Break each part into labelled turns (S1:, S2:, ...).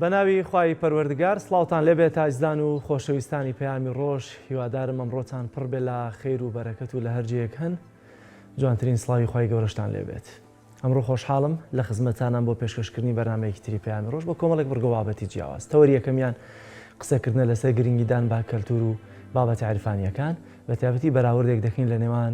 S1: بەناوی خوای پەروەردگار سڵاوتان لێبێت ئازیزان و خۆشەویستانی پەیامی ڕۆژ هیوادارم ئەمڕۆتان پڕ بێ لە خێر و بەرەکەت و لە هەر جێیەک هەن جوانترین سڵاوی خوای گەورەشتان لێبێت ئەمڕۆ خۆشحاڵم لە خزمەتتانام بۆ پێشکەشکردنی بەرنامەیەکی تری پەیامی ڕۆژ بە کۆمەڵێک بڕگە و بابەتی جیاواز. تەوەری یەکەمیان قسەکردنە لەسەر گرنگیدان بە کەلتور و بابەتە عیرفانییەکان، بە تایبەتی بەراوردێک دەکەین لە نێوان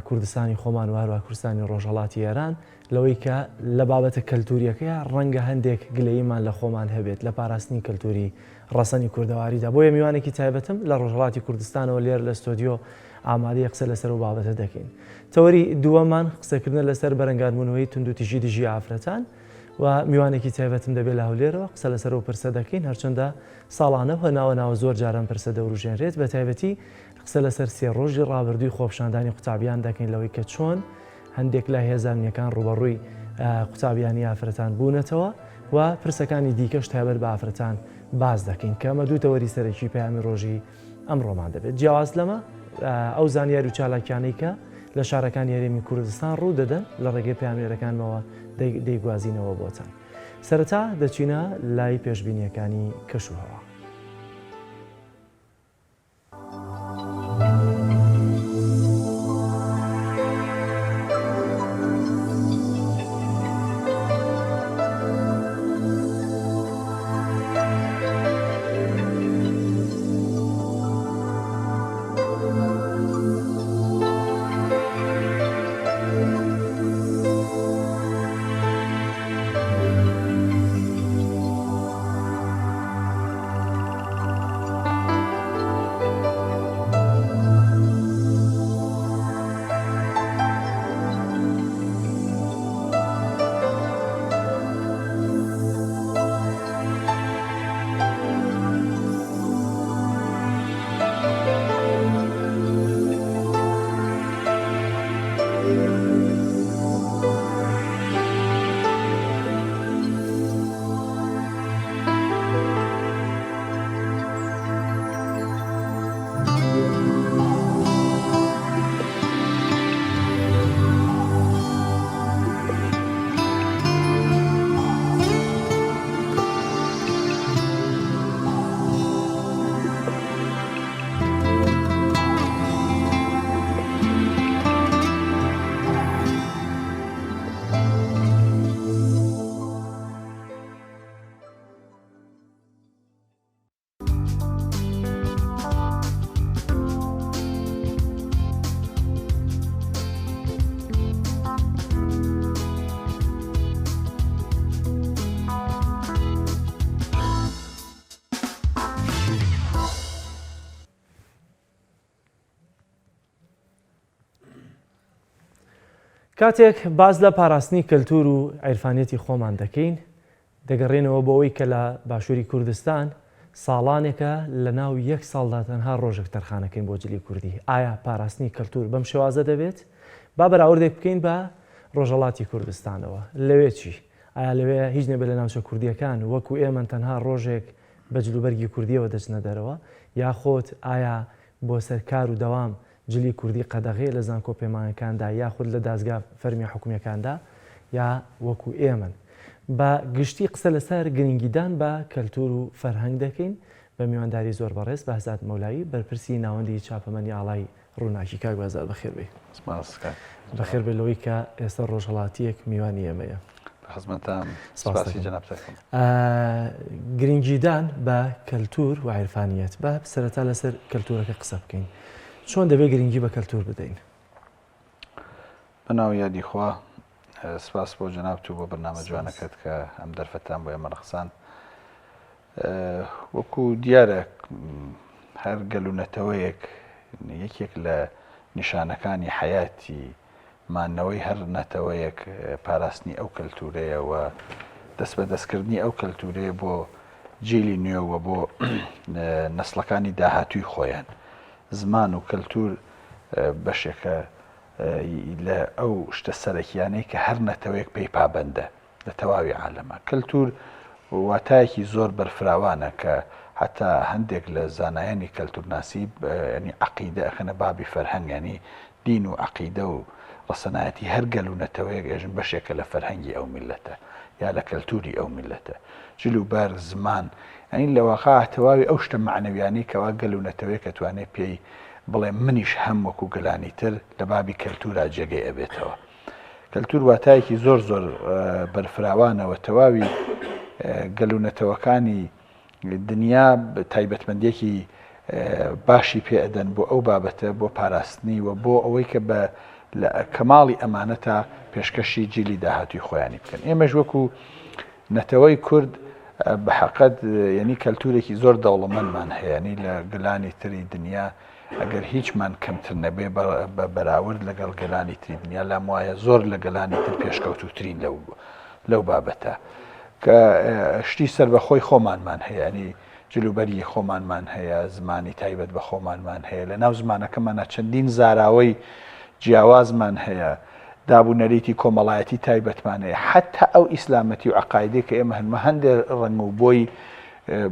S1: کوردستانی خۆمان و هەروەها کوردستانی ڕۆژهەڵاتی ئێران لەوەی کە لە بابەتە کەلتورییەکەیا ڕەنگە هەندێک گلەییمان لە خۆمان هەبێت لە پاراستنی کەلتوری ڕەسەنی کوردەواریدا. بۆیە میوانێکی تایبەتم لە ڕۆژهەڵاتی کوردستانەوە لێرە لە ستۆدیۆ ئامادەیە قسە لەسەر ئەو بابەتە دەکەین. تەوەری دووەممان قسەکردنە لەسەر بەرەنگاربوونەوەی توندوتیژی دژی ئافرەتان و میوانێکی تایبەتم دەبێت لە هەولێرەوە قسە لەسەر ئەو پرسە دەکەین هەرچەندە ساڵانە و ناوە ناوە زۆر جار ئەم پرسە دەوروژێنرێت بە تایبەتی قسە لەسەر سێ ڕۆژی ڕابردووی خۆپیشاندانی قوتابیان دەکەین لەوەی کە چۆن هەندێک لە هێزە ئەمنیەکان ڕووبەڕووی قوتابیانی ئافرەتان بوونەتەوە و پرسەکانی دیکەش تایبەت بە ئافرەتان باس دەکەین کە ئەمە دوو تەوەری سەرەکی پەیامی ڕۆژی ئەمڕۆمان دەبێت. جیاواز لەمە ئەو زانیاری و چالاکیانەی کە لە شارەکانی هەرێمی کوردستان ڕوو دەدەن لە ڕێگەی پەیامنێرەکانمەوە دەیگوازینەوە بۆتان. سەرەتا دەچینە لای پێشبینییەکانی کەشوهەوا. کاتێک باس لە پاراستنی کەلتور و عیرفانیەتی خۆمان دەکەین دەگەڕێنەوە بۆ ئەوەی کە لە باشووری کوردستان ساڵانێکە لە ناو یەک ساڵدا تەنها ڕۆژێک تەرخانەکەین بۆ جلی کوردی ئایا پاراستنی کەلتور بەم شێوازە دەبێت؟ با بەراوردێک بکەین بە ڕۆژهەڵاتی کوردستانەوە لەوێ چی؟ ئایا لەوێ هیچ نەبێت لە ناوچە کوردییەکان وەکو ئێمەن تەنها ڕۆژێک بە جلوبەرگی کوردییەوە دەچنە دەرەوە؟ یاخود ئایا بۆ سەر کار و دەوام جلی کوردی قەدەغەیە لە زانکۆ پەیمانگەکاندا یاخود لە دازگا فەرمیە حکومیەکاندا یا وەکو ئێمەن؟ بە گشتی قسە لەسەر گرنگیدان بە کەلتور و فەرهەنگ دەکەین بە میوانداری زۆر بەڕێز بەهزاد مەولایی بەرپرسی ناوەندی چاپەمەنی ئاڵای ڕووناکی کاک بەهزاد بەخێر بێی.
S2: سپاس کاک.
S1: بەخێر بێ لەوەی کە ئێستا ڕۆژهەڵاتییەک میوانی ئێمەیە.
S2: لە خزمەتتان سپاسی جەنابت دەکەم.
S1: گرنگیدان بە کەلتوور و عیرفانییەت. با سەرەتا لەسەر کەلتوورەکە قسە بکەین. چۆن دەبێ گرنگی بە کەلتوور بدەین؟
S2: بە ناو یادی خوا، سپاس بۆ جەنابت و بۆ بەرنامە جوانەکەت کە ئەم دەرفەتان بۆ ئێمە ڕەخساند. وەکو دیارە هەر گەل و نەتەوەیەک یەکێک لە نیشانەکانی حەیاتی مانەوەی هەر نەتەوەیەک پاراستنی ئەو کەلتورەیە و دەست بە دەستکردنی ئەو کەلتورەیە بۆ جیلی نوێ و بۆ نەسڵەکانی داهاتووی خۆیان زمان و کەلتور بەشێکە لە ئەو شتە سەرەکیانەی کە هەر نەتەوەیەک پێی پابەندە لە تەواوی عالەما. کەلتور واتایەکی زۆر بەرفراوانە کە حەتا هەندێک لە زانایانی کەلتورناسی یانی عەقیدە ئەخەنە بابی فەرهەنگ یانی دین و عەقیدە و. ڕەسەنایەتی هەر گەل و نەتەوەیەک ئێژن بەشێکە لە فەرهەنگی ئەو میللەتە یا لە کەلتوری ئەو میللەتە. جل و بەرگ، زمان، یانی لە واقع تەواوی ئەو شتە مەعنەویانەی کەوا گەل و نەتەوەیەک ئەتوانێ پێی بڵێ منیش هەم وەکوو گەلانی تر لە بابی کەلتورا جێگەی ئەبێتەوە. کەلتور واتایەکی زۆر زۆر بەرفراوانە و تەواوی گەل و نەتەوەکانی دنیا تایبەتمەندیەکی باشی پێ ئەدەن بۆ ئەو بابەتە بۆ پاراستنی و بۆ ئەوەی کە بە لە کەماڵی ئەمانەتا پێشکەشی جیلی داهاتوی خۆیانی بکەن ئێمەش وەکو نەتەوەی کورد بە حەقەت یعنی کەلتورێکی زۆر دەوڵەمەندمان هەیە ینی لە گەلانی تری دنیا ئەگەر هیچمان کەمتر نەبێ بە بەراورد لەگەڵ گەلانی تری دنیا لام وایە زۆر لە گەلانی تر پێشکەوتوترین لەو لەو بابەتە کە شتی سەربەخۆی خۆمانمان هەیە ینی جلوبەرگی خۆمانمان هەیە زمانی تایبەت بە خۆمانمان هەیە لە ناو زمانەکەمانە چەندین زاراوەی جیاوازمان هەیە داب و نەریتی کۆمەڵایەتی تایبەتمان هەیە حتا ئەو ئیسلامەتی و عقایدێک کە ئێمە هەنمە هەندێک ڕەنگ و بۆی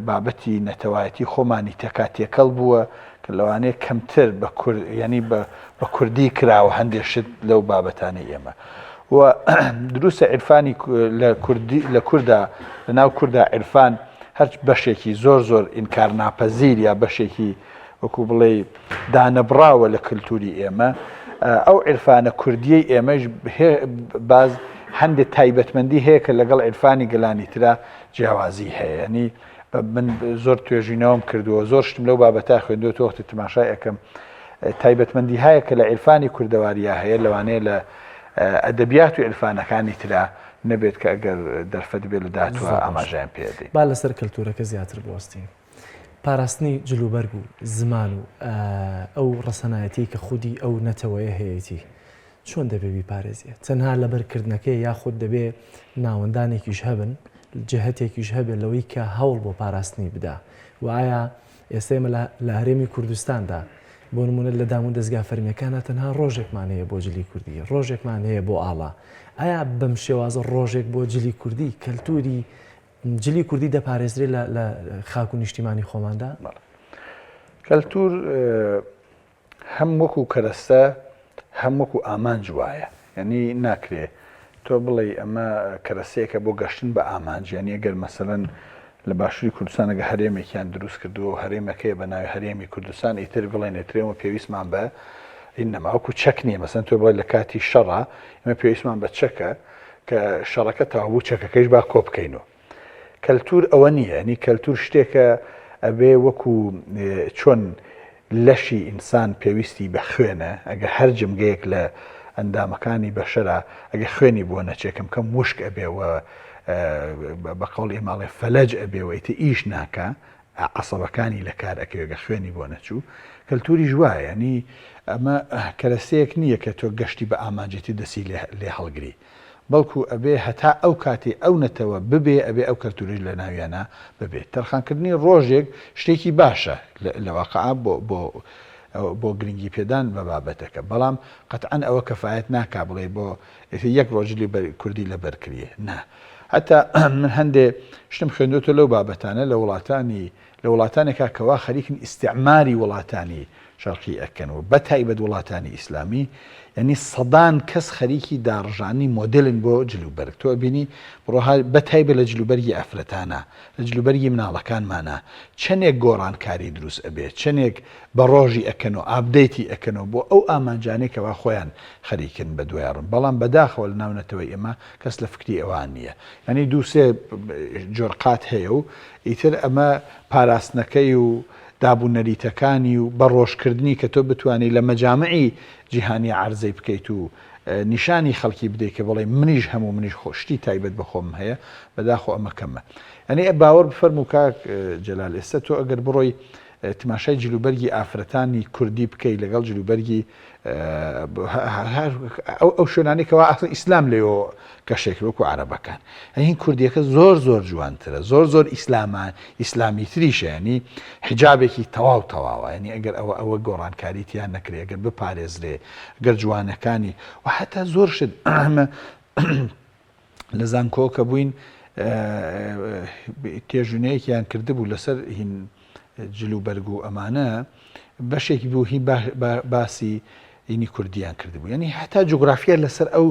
S2: بابەتی نەتەوایەتی خۆمانی تێکا تێکەڵ بووە کە لەوانەیە کەمتر بە کورد یعنی بە بە کوردی کراوە هەندێک شت لەو بابەتانەی ئێمە و دروستە عیرفانی لە کوردی لە کوردا لە ناو کوردا عیرفان هەر بەشێکی زۆر زۆر ئینکار ناپەزیر یا بەشێکی وەکو بڵێ دانەبڕاوە لە کللتوری ئێمە ئەو عیرفانە کوردیەی ئێمەش باز هەندێک تایبەتمەندی هەیە کە لەگەڵ عیرفانی گەلانی ترا جیاوازی هەیە یعنی من زۆر توێژینەوەم کردووە زۆر شتم لەو بابەتە خوێندووە تۆ وەختی تماشای ئەەکەم تایبەتمەندی هەیە کە لە عیرفانی کوردەواریا هەیە لەوانەیە لە ئەدەبیات و عیرفانەکانی ترا نەبێت کە ئەگەر دەرفەت بێت لە داهاتووە ئاماژەیان پێ دەین.
S1: با لەسەر کەلتوورەکە زیاتر بوەستین. پاراستنی جلوبەرگ و زمان و ئەو ڕەسەنایەتیەی کە خودی ئەو نەتەوەیە هەیەتی چۆن دەبێ بیپارێزێ؟ تەنها لەبەرکردنەکەی یاخود دەبێ ناوەندانێکیش هەبن جهتێکیش هەبێت لەوەی کە هەوڵ بۆ پاراستنی بدا و ئایا ئێستا ئێمە لە هەرێمی کوردستاندا بۆ نمونە لە دام و دەزگا فەرمیەکانە تەنها ڕۆژێکمان هەیە بۆ جلی کوردی ڕۆژێکمان هەیە بۆ ئاڵا ئایا بەم شێوازە ڕۆژێک بۆ جلی کوردی کەلتوری جلی کوردی دەپارێزرێ لە خاک و نیشتیمانی خۆماندا؟
S2: کەلتور هەم وەکو کەرەستە هەم وەکو ئامانج وایە یعنی ناکرێ تۆ بڵێی ئەمە کەرەسەیەکە بۆ گەشتن بە ئامانج یعنی ئەگەر مەسەلەن لە باشووری کوردستان ئەگە هەرێمێکیان دروست کردووە و هەرێمەکەیە بە ناوی هەرێمی کوردستان ئیتر بڵێن ئیتر ئێمە پێویستمان بە ئینەما وەکو چەک نییە مەسەن تۆ بڵێ لە کاتی شەڕە ئێمە پێویستمان بە چەکە کە شەڕەکە تەواو بوو چەکەکەیش با کۆ بکەینەوە کەلتور ئەوە نییە ینی کەلتور شتێکە ئەبێ وەکو چۆن لەشی ئینسان پێویستی بە خوێنە ئەگە هەر جمگەیەک لە ئەندامەکانی بەشەرا ئەگە خوێنی بۆ نەچێ کەم کەم وشک ئەبێ و بە قەوڵی ئێماڵێ فەلەج ئەبێ و ئیتر ئیش ناکا عەسەبەکانی لە کار ئەکەوێ گە خوێنی بۆ نەچوو کەلتوریش وایە ینی ئەمە کەرەسەیەک نییە کە تۆ گەشتی بە ئامانجێتی دەسی لێ هەڵگری بەڵکو ئەبێ هەتا ئەو کاتەی ئەو نەتەوە ببێ ئەبێ ئەو کەلتورەش لە ناویانا ببێ. تەرخانکردنی ڕۆژێک شتێکی باشە لە واقعا بۆ بۆ بۆ گرنگی پێدان بە بابەتەکە بەڵام قەتعەن ئەوە کەفایەت ناکا بڵێ بۆ ئیتر یەک ڕۆژ جلی بەر کوردی لەبەر کریێ نا هەتا من هەندێ شتم خوێندۆتە لەو بابەتانە لە وڵاتانی لە وڵاتانێکا کەوا خەریکن ئیستعماری وڵاتانی شەرقی ئەکەن و بەتایبەت وڵاتانی ئیسلامی یانی سەدان کەس خەریکی داڕژانی مۆدێلن بۆ جل و بەرگ تۆ ئەبینی بڕۆ ها بەتایبەت لە جل و بەرگی ئافرەتانا لە جل و بەرگی مناڵەکانمانا چەنێک گۆڕانکاری دروست ئەبێ چەنێک بە ڕۆژی ئەکەن و update ی ئەکەنەوە بۆ ئەو ئامانجانەی کەوا خۆیان خەریکن بە دوای ڕۆن بەڵام بەداخەوە لە ناو نەتەوەی ئێمە کەس لە فکری ئەوان نییە یانی دوو سێ جۆر قات هەیە و ئیتر ئەمە پاراستنەکەی و داب و نەریتەکانی و بە ڕۆژکردنی کە تۆ بتوانی لە مەجامعی جیهانی عەرزەی بکەیت و نیشانی خەڵکی بدەیت کە بڵێ منیش هەم و منیش خۆ شتی تایبەت بە خۆمم هەیە بەداخۆ ئەمە کەمە یعنی باوەڕ بفەرموو کاک جەلال ئێستا تۆ ئەگەر بڕۆی تماشای جلوبەرگی ئافرەتانی کوردی بکەی لەگەڵ جلوبەرگی ئەو شوێنانەی کەوا ئەسڵ ئیسلام لێەوە کەشێک وەکو عەرەبەکان هین کوردیەکە زۆر زۆر جوانترە زۆر زۆر ئیسلامان ئیسلامی تریشە ینی حجابێکی تەواو تەواوە ینی ئەگەر ئەوە ئەوە گۆڕانکاری تیان نەکرێ ئەگەر بپارێزرێ گەر جوانەکانی و حتا زۆر شت لە زانکۆ کە بووین تێژونەیەکیان کردبوو لەسەر هین جل و بەرگ و ئەمانە بەشێکی بوو هی باسی ینی کوردیان کردبوو یعنی هەتا جوگرافیا لەسەر ئەو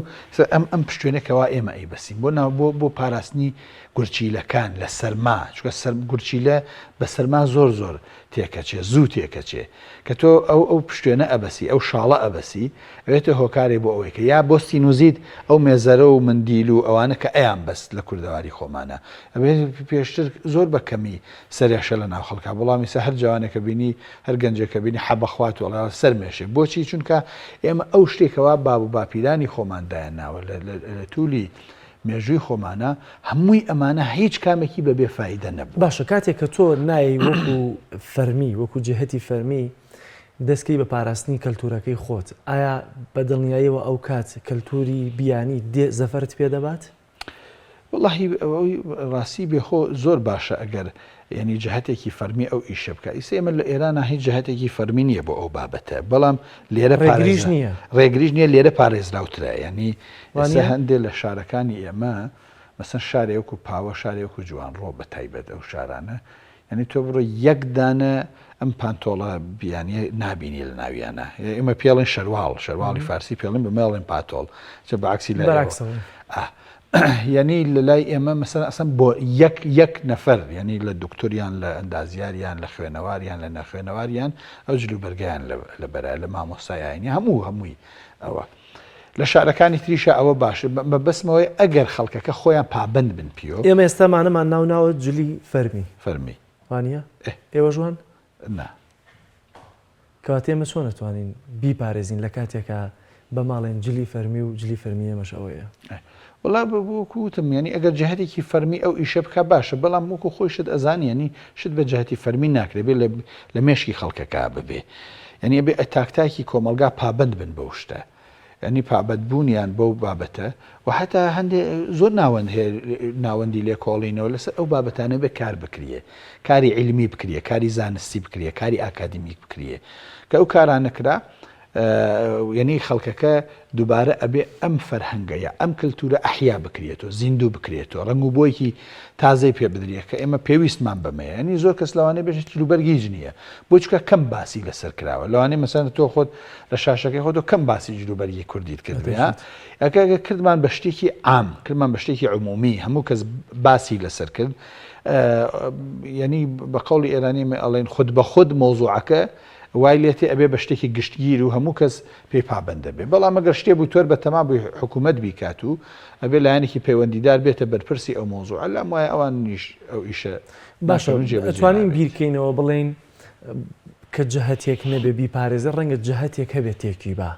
S2: ئەم ئەم پشتێنە کەوا ئێمە ئەیبەسین بۆ ناو بۆ بۆ پاراستنی گورچیلەکان لە سەرما چونکە سەر گورچیلە بە سەرما زۆر زۆر تێکەچێ زوو تێکەچێ کە تۆ ئەو ئەو پشتێنە ئەبەسی ئەو شاڵە ئەبەسی ئەوێتە هۆکارێ بۆ ئەوەی کە یا بۆ سینوزیت ئەو مێزەرە و مندیل و ئەوانە کە ئەیان بەست لە کوردەواری خۆمانە ئەبێ پێشتر زۆر بە کەمی سەرێشە لە ناو خەڵکا بەڵام ئیستا هەر جوانێکە بینی هەر گەنجێکە بینی حەبە خوات و ئەڵێ سەرمێشێ بۆچی چونکە ئێمە ئەو شتێکەوە باب و باپیرانی خۆمان دایان ناوە لە تولی مێژووی خۆمانە هەمووی ئەمانە هیچ کامێکی بە بێ فایدە نەبوو.
S1: باشە کاتێک کە تۆ نایەی وەکو فەرمی وەکو جهتی فەرمی دەستکەی بە پاراستنی کەلتورەکەی خۆت ئایا بە دڵنیاییەوە ئەوکات کەلتوری بیانی دێ زەفەرت پێ دەبات؟
S2: وەڵاهی ئەوەی ڕاستی بێ خۆ زۆر باشە ئەگەر یعنی جهتێکی فەرمی ئەو ئیشە بکە ئیسە ئێمە لە ئێرانە هیچ جهتێکی فەرمی نییە بۆ ئەو بابەتە بەڵام لێرە
S1: ڕێگریش نییە
S2: ڕێگریش نییە لێرە پارێزراوترە یعنی ئێستا هەندێک لە شارەکانی ئێمە مەسەن شارێ وەکو پاوە شارێ وەکو جوانڕۆ بە تایبەت ئەو شارانە یانی تۆ بڕۆ یەک دانە ئەم پانتۆڵە بیانیە نابینی لە ناویانە ئێمە پێڵێن شەرواڵ شەرواڵی فارسی پێڵێن بە مێڵێن پاتۆڵ چە بەعکسی لە یعنی لە لای ئێمە مەسەن ئەسەن بۆ یەک یەک نەفەر یعنی لە دکتۆریان لە ئەندازیاریان لە خوێنەواریان لە نەخوێنەواریان ئەو جلو بەرگیان لە بەرە لە مامۆستای ئاینی هەموو هەمووی ئەوە لە شارەکانی تریشا ئەوە باشە مەبەستمەوەی ئەگەر خەڵکەکە خۆیان پابەند بن پیۆ.
S1: ئێمە ئێستا مانەمان ناو ناوە جلی فەرمی.
S2: فەرمی.
S1: وانیە؟ ئێ. ئێوەش وان؟
S2: نا.
S1: کەواتە ئێمە چۆن ئەتوانین بیپارێزین لە کاتێکا بە ماڵێن جلی فەرمی و جلی فەرمی ئێمەش ئەوەیە؟
S2: وەڵا وەکو وتم یانی ئەگەر جەهەتێکی فەرمی ئەو ئیشە بکا باشە بەڵام وەکو خۆیشت ئەزانی یانی شت بە جەهەتی فەرمی ناکرێ بێ لە مێشکی خەڵکەکە ببێ یانی ئەبێ تاک تاکی کۆمەڵگا پابەند بن بەو شتە یانی پابەند بوونیان بەو بابەتە و حتا هەندێ زۆر ناوەند هەیە ناوەندی لێکۆڵینەوە لەسەر ئەو بابەتانە بێ کار بکریێ کاری عیلمی بکریێ کاری زانستی بکریێ کاری ئاکادمیک بکریێ کە ئەو کارانە کرا یەنی خەڵکەکە دووبارە ئەبێ ئەم فەرهەنگە یا ئەم کلتورە ئەحیا بکرێتەوە، زیندوو بکرێتەوە، ڕەنگ و بۆیەکی تازەی پێ بدرێت کە ئێمە پێویستمان بەمەیە. یەنی زۆر کەس لەوانەیە بێژێت جلوبەرگ هیچ نییە، بۆ چونکە کەم باسی لەسەر کراوە. لەوانەیە مەسەلەن تۆ خۆت لە شاشەکەی خۆتەوە کەم باسی جلوبەرگی کوردیت کردبێ، ها؟ ئەگەر کردمان بە شتێکی عام، کردمان بە شتێکی عمومی، هەموو کەس باسی لەسەر کرد، یەنی بە قەوڵی ئێرانی ئێمە ئەڵێن خود بە خود مەوزوعەکە وای لێ تێ ئەبێ بە شتێکی گشتگیر و هەموو کەس پێی پابەند دەبێ. بەڵام ئەگەر شتێ بوو تۆر بە تەما بووی حکوومەت بیکات و ئەبێ لایەنێکی پەیوەندیدار بێتە بەرپرسی ئەو مەوزوعە، لام وایە ئەوانیش ئەو ئیشە
S1: باشە
S2: ناکەن و جێبەجێ
S1: ئەتوانین
S2: نابێت.
S1: بیرکەینەوە بڵێین کە جەهەتێک نەبێ بیپارێزێ ڕەنگە جەهەتێک هەبێ تێکی با.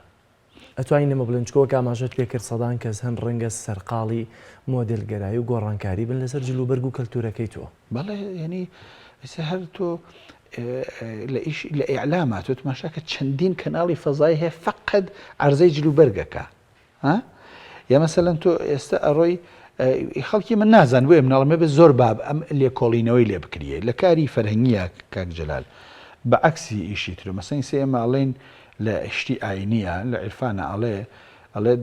S1: ئەتوانین ئەمە بڵێین چونکە وەک ئاماژەت پێکرد سەدان کەس هەن ڕەنگە سەرقاڵی مۆدێلگەرایی و گۆڕانکاری بن لەسەر جلوبەرگ و کەلتورەکەی تۆ.
S2: بەڵێ یەنی ئێستا هەر تۆ لە ئیش لە ئیعلاما تۆ تماشا کە چەندین کەناڵی فەزایی هەیە فەقەت عەرزەی جلوبەرگەکە ها یا مەسەلەن تۆ ئێستا ئەڕۆی خەڵکی من نازان بۆیە مناڵم بێ زۆر باب ئەم لێکۆڵینەوەی لێ بکریێ لە کاری فەرهەنگیە کاک جەلال بە عەکسی ئیشی تر مەسەن سێ ئێمە ئەڵێن لە شتی ئاینیە لە عیرفانە ئەڵێ ئەڵێ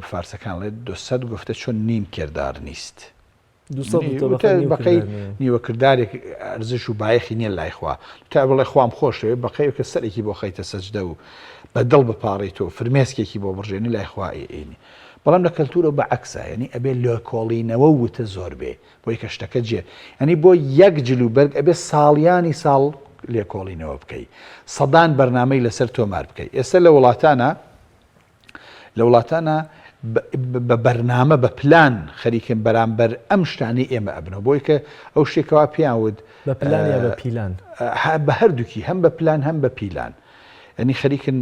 S2: فارسەکان ئەڵێ دوسەد گفتە چۆن نیم کردار نیست بەقەی نیوە کردارێک ئەرزش و بایەخی نییە لای خوا تا بڵێ خوام خۆشەوێ بەقەی کە سەرێکی بۆ خەیتە سەجدە و بە دڵ بپاڕیت و فرمێسکێکی بۆ بڕژێنی لای خوا ئێنی بەڵام لە کەلتورە بە عەکسە یعنی ئەبێ لێکۆڵینەوە وتە زۆر بێ بۆی کە شتەکە جێ یعنی بۆ یەک جل و بەرگ ئەبێ ساڵیانی ساڵ لێکۆڵینەوە بکەی سەدان بەرنامەی لەسەر تۆمار بکەی ئێستا لە وڵاتانە لە وڵاتانە بە بەرنامە بە پلان خەریکن بەرامبەر ئەم شتانەی ئێمە ئەبنەوە بۆی کە ئەو شتێکەوە پێیان وت
S1: بە پلان یا بە پیلان؟
S2: بە هەردووکی هەم بە پلان هەم بە پیلان یعنی خەریکن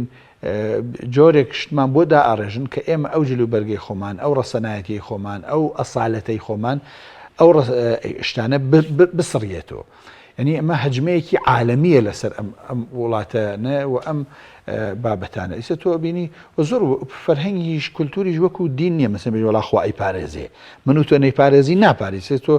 S2: جۆرێک شتمان بۆ دائەڕێژن کە ئێمە ئەو جل و بەرگەی خۆمان ئەو ڕەسەنایەتیی خۆمان ئەو ئەسالەتەی خۆمان ئەو شتانە بسڕیێتەوە یعنی ئەمە هەجمەیەکی عالەمیە لەسەر ئەم ئەم وڵاتەنە و ئەم بابەتانە ئیستا تۆ بینی و زۆر فەرهەنگیش کولتوریش وەکو دین نییە مەسەن بێژ وەڵا خوا ئەیپارێزێ من و تۆ نەیپارێزی ناپارێزێ تۆ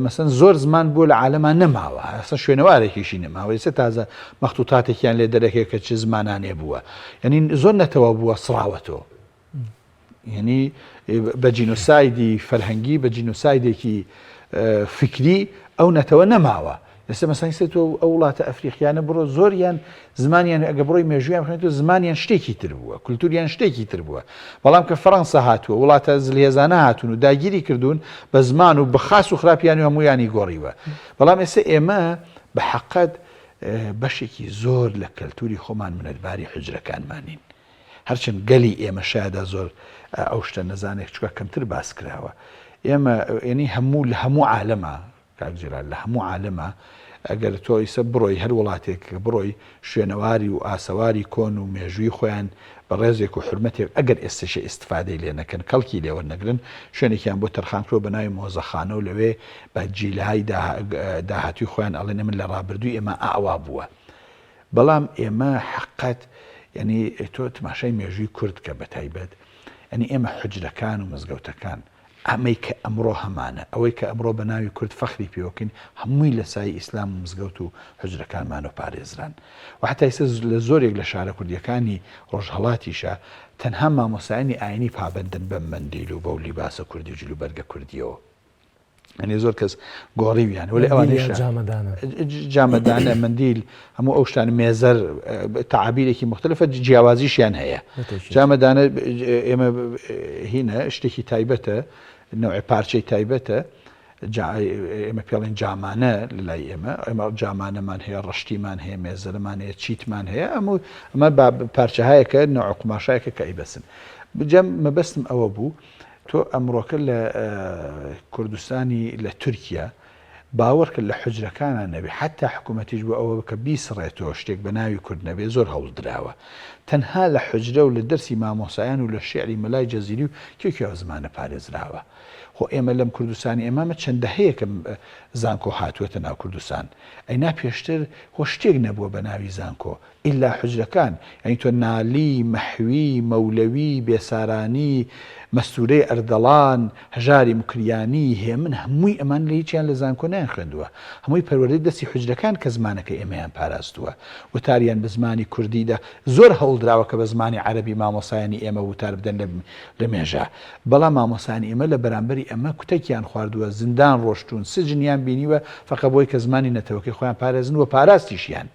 S2: مەسەن زۆر زمان بووە لە عالەما نەماوە ئەسڵەن شوێنەوارێکیشی نەماوە ئێستا تازە مەختوتاتێکیان لێ دەرەکێ کە چ زمانانێ بووە یعنی زۆر نەتەوە بووە سڕاوەتەوە یعنی بە جینۆسایدی فەرهەنگی بە جینۆسایدێکی فکری ئەو نەتەوە نەماوە. ئێستا مەسەن ئێستا تۆ ئەو وڵاتە ئەفریقیانە بڕۆ زۆریان زمانیان ئەگە بڕۆی مێژوویان بخوێنیتەوە زمانیان شتێکی تر بووە کولتوریان شتێکی تر بووە بەڵام کە فەڕەنسا هاتووە وڵاتە زلهێزانە هاتوون و داگیری کردوون بە زمان و بە خاس و خراپیان و هەموویانی گۆڕیوە بەڵام ئێستا ئێمە بە حەقەت بەشێکی زۆر لە کەلتوری خۆمان منەتباری حوجرەکانمانین هەرچەند گەلی ئێمە شایەدا زۆر ئەو شتە نەزانێت چکە کەمتر باس کراوە ئێمە ینی هەموو لە هەموو عالەمە کاک جەلال لە هەموو عالەما ئەگەر تۆ ئیسە بڕۆی هەر وڵاتێک کە بڕۆی شوێنەواری و ئاسەواری کۆن و مێژووی خۆیان بە ڕێزێک و حورمەتێک ئەگەر ئێستەشێ ئیستفادەی لێ نەکەن کەڵکی لێ وەرنەگرن شوێنێکیان بۆ تەرخان کردوە بە ناوی مۆزەخانە و لەوێ بە جیلهای داهاتووی خۆیان ئەڵێن ئەمن لە ڕابردووی ئێمە ئاوا بووە بەڵام ئێمە حەقەت یعنی تۆ تماشای مێژووی کورد کە بە تایبەت یعنی ئێمە حوجرەکان و مزگەوتەکان ئەمەی کە ئەمڕۆ هەمانە، ئەوەی کە ئەمڕۆ بە ناوی کورد فەخری پێوەکەین، هەمووی لە سایەی ئیسلام و مزگەوت و حوجرەکانمانەوە پارێزران. و هەتا ئیستا لە زۆرێک لە شارە کوردییەکانی ڕۆژهەڵاتیشا تەنها مامۆستایانی ئایینی پابەندن بەم مەندیل و بەو لیباسە کوردی و جلوبەرگە کوردییەوە. یانی زۆر کەس گۆڕیویان وەلێ ئەوانەیش
S1: جامەدانە.
S2: جامەدانە، مەندیل، هەموو ئەو شتانە، مێزەر، تەعابیرێکی موختەلفە جیاوازیشیان هەیە. جامەدانە ئێمە هینە شتێکی تایبەتە، نەوعێ پارچەی تایبەتە، ئێمە پێڵێن جامانە لەلای ئێمە، ئێمە جامانەمان هەیە، ڕەشتیمان هەیە، مێزەرمان هەیە، چیتمان هەیە، ئەمە ئەمە پارچەهایەکە، نەوع قوماشایەکە کە ئەیبەسن. جا مەبەستم ئەوە بوو تۆ ئەمڕۆکە لە کوردستانی لە تورکیا باوەڕکە لە حوجرەکانا نەبێ حەتا حکومەتیش بۆ ئەوە کە بیسڕێتەوە شتێک بە ناوی کورد نەبێ زۆر هەوڵ دراوە تەنها لە حوجرە و لە دەرسی مامۆسایان و لە شیعری مەلای جەزیری و کێ کێ ئەو زمانە پارێزراوە خۆ ئێمە لەم کوردستانی ئێمامە چەند دەهەیەکە زانکۆ هاتووەتە ناو کوردستان ئەینا پێشتر خۆ شتێک نەبووە بە ناوی زانکۆ ئیلا حوجرەکان، یانی تۆ نالی، مەحوی، مەولەوی، بێسارانی، مەستوورەی ئەردەڵان، هەژاری موکریانی، هێمن هەمووی ئەمان لە هیچیان لە زانکۆ نەیانخوێندووە. هەمووی پەروەردەی دەستی حوجرەکان کە زمانەکەی ئێمەیان پاراستووە. وتاریان بە زمانی کوردی دا. زۆر هەوڵ دراوە کە بە زمانی عەرەبی مامۆستایانی ئێمە وتار بدەن لە لە مێژە. بەڵام مامۆستایانی ئێمە لە بەرامبەری ئەمە کوتەکیان خواردووە، زیندان ڕۆشتوون، سجنیان بینیوە فەقە بۆی کە زمانی نەتەوەکەی خۆیان پارێزن و پاراستیشیان.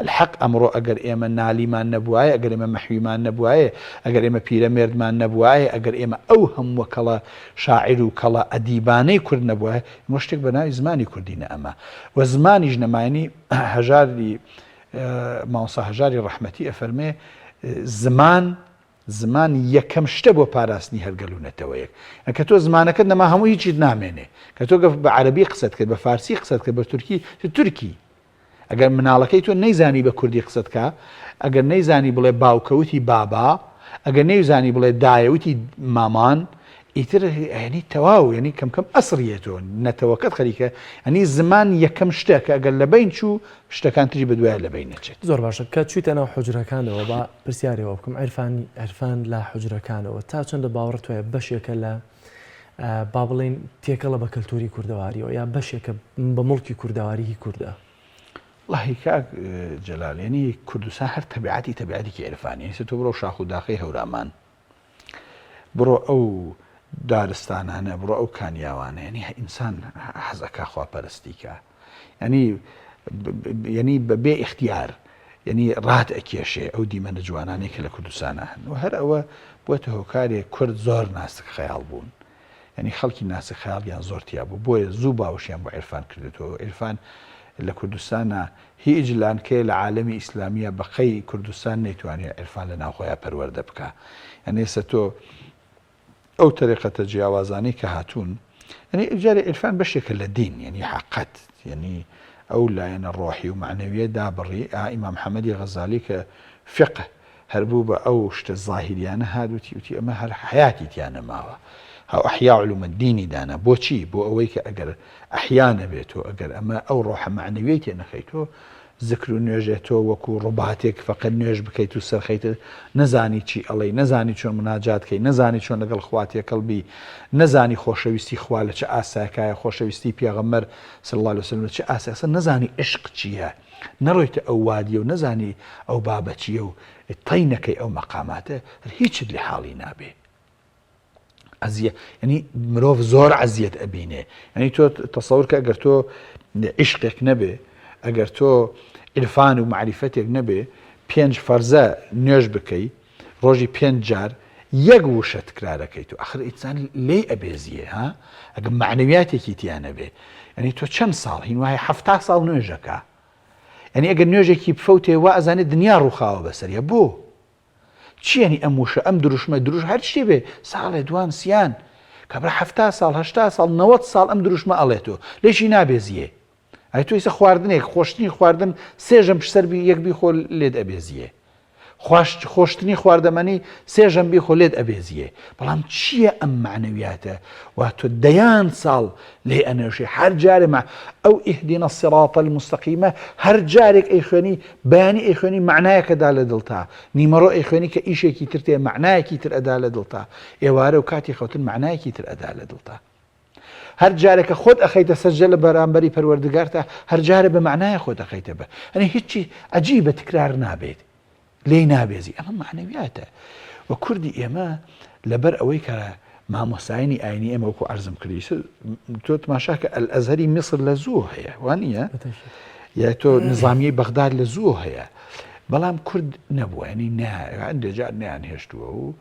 S2: الحق ئەمڕۆ ئەگەر ئێمە نالیمان نەبوایە، ئەگەر ئێمە مەحویمان نەبوایە، ئەگەر ئێمە پیرەمێردمان نەبوایە، ئەگەر ئێمە ئەو هەمووە کەڵە شاعیر و کەڵە ئەدیبانەی کورد نەبوایە، ئیمڕۆ شتێک بە ناوی زمانی کوردی نەئەما و زمانیش نەمایەنی هەژاری مامۆستا هەژاری ڕەحمەتی ئەفەرمێ زمان زمان یەکەم شتە بۆ پاراستنی هەر گەل و نەتەوەیەک. کە تۆ زمانەکەت نەما هەموو هیچیت نامێنێ. کە تۆ بە عەرەبی قسەت کرد، بە فارسی قسەت کرد، بە تورکی، تورکی. ئەگەر مناڵەکەی تۆ نەیزانی بە کوردی قسە بکا، ئەگەر نەیزانی بڵێ باوکە وتی بابا، ئەگەر نەیزانی بڵێ دایە وتی مامان، ئیتر یانی تەواو یانی کەم کەم ئەسڕیێتەوە، نەتەوەکەت خەریکە یانی زمان یەکەم شتە کە ئەگەر لەبەین چوو شتەکان تری بەدوایە لەبەین نەچێت.
S1: زۆر باشە کە چوویتە ناو حوجرەکانەوە با پرسیارێ بکەم عیرفان عیرفان لە حوجرەکانەوە تا چەندە باوەڕت وایە بەشێکە لە با بڵێین تێکەڵە بە کەلتوری کوردەواریەوە یا بەشێکە بە موڵکی کوردەواری هی کوردە؟
S2: وەڵاهی کاک جەلال یەنی کوردستان هەر تەبیعەتی تەبیعەتێکی عیرفانیە ئیستا تۆ بڕۆ شاخ و داخەی هەورامان بڕۆ ئەو دارستانانە بڕۆ ئەو کانیاوانە یەنی ئینسان حەز ئەکا خواپەرستی کا یەنی یەنی بە بێ ئیختیار یەنی ڕات ئەکێشێ ئەو دیمەنە جوانانەی کە لە کوردستانا هەن و هەر ئەوە بووەتە هۆکارێک کورد زۆر ناسک خەیاڵ بوون یەنی خەڵکی ناسک خەیاڵیان زۆر تیا بوو بۆیە زوو باوەشیان بۆ عیرفان کردێتەوە عیرفان لە کوردستانا هیچ لانکەیە لە عالەمی ئیسلامیە بەقەی کوردستان نەیتوانیە عیرفان لە ناوخۆیا پەروەردە بکا یەنی ئێستا تۆ ئەو تەریقەتە جیاوازانەی کە هاتوون یەنی جارێ عیرفان بەشێکە لە دین یەنی حەقەت یەنی ئەو لایەنە ڕۆحی و مەعنەویە دابڕی ئا ئیمام محەممەدی غەزالی کە فقه هەر بوو بە ئەو شتە زاهیریانە هات وتی وتی ئەمە هەر حەیاتی تیا نەماوە هاو ئەحیا علوم الدینی دانا بۆچی بۆ ئەوەی کە ئەگەر ئەحیا نەبێت و ئەگەر ئەمە ئەو ڕۆحە مەعنەویەی تێ نەخەیتۆ زکر و نوێژێ تۆ وەکو ڕۆباتێک فەقەت نوێژ بکەیت و سەرخەیت نەزانی چی ئەڵێی نەزانی چۆن مناجات کەی نەزانی چۆن لەگەڵ خوا تێکەڵ بی نەزانی خۆشەویستی خوا لە چ ئاستێکایە خۆشەویستی پێغەمبەر صلی اللە علیە وسلم لە چ ئاستێکە نەزانی عشق چییە نەڕۆیتە ئەو وادیە و نەزانی ئەو بابە چییە و تەی نەکەی ئەو مەقاماتە هەر هیچت لێ حاڵی نابێ. ئەزیە ینی مرۆڤ زۆر ئەزیەت ئەبینێ ینی تۆ تەسەور کە ئەگەر تۆ عیشقێک نەبێ. ئەگەر تۆ عیرفان و مەعریفەتێک نەبێ پێنج فەرزە نوێژ بکەی ڕۆژی پێنج جار یەک وشە تکرارەکەیت و ئەخر ئینسان لێی ئەبێزیێ ها ئەگە مەعنەویاتێکی تیا نەبێ یعنی تۆ چەند ساڵ هین وایە حەفتا ساڵ نوێژەکە یعنی ئەگەر نوێژێکی بفەوتێ وا ئەزانێ دنیا ڕووخاوە بەسەریا بۆ چی یعنی ئەم وشە ئەم دروشمە دروش هەر شتێ بێ ساڵێ دوان سیان کابرا حەفتا ساڵ هەشتا ساڵ نەوەد ساڵ ئەم دروشمە ئەڵێتۆ لێشی نابێزیێ ئەی تۆ ئیسە خواردنێک خۆشتنی خواردن سێ ژەم سەر بی یەک بیخۆ لێت ئەبێزیێ خواش خۆشتنی خواردەمەنی سێ ژەم بیخۆ لێت ئەبێزیێ بەڵام چییە ئەم معنەویاتە وا تۆ دەیان ساڵ لێ ئەنێژی هەر جارێ مع ئەو اهدنا الصراط المستقیمە هەر جارێک ئەیخوێنی بەیانی ئەیخوێنی معنایەکە دا لە دڵتا نیمەڕۆ ئەیخوێنی کە ئیشێکی تر تێ معنایەکی تر ئەدا لە دڵتا ئێوارە و کاتی خەوتن معنایەکی تر ئەدا لە دڵتا هەر جارێک کە خۆت ئەخەیتە سەجدە لە بەرامبەری پەروەردگارتا هەر جارێ بە مەعنایە خۆت ئەخەیتە بە ئەنی هیچی عەجیبە تکرار نابێت لێی نابێزی ئەمە مەعنەویاتە و کوردی ئێمە لەبەر ئەوەی کە مامۆستایانی ئاینی ئێمە وەکو عەرزم کردی تۆ تماشاکە ئەلئەزهەری میسر لە زوو هەیە وانە یا تۆ نظامیەی بەغداد لە زوو هەیە بەڵام کورد نەبووە ینی هەندێک جار نیان هێشتووە و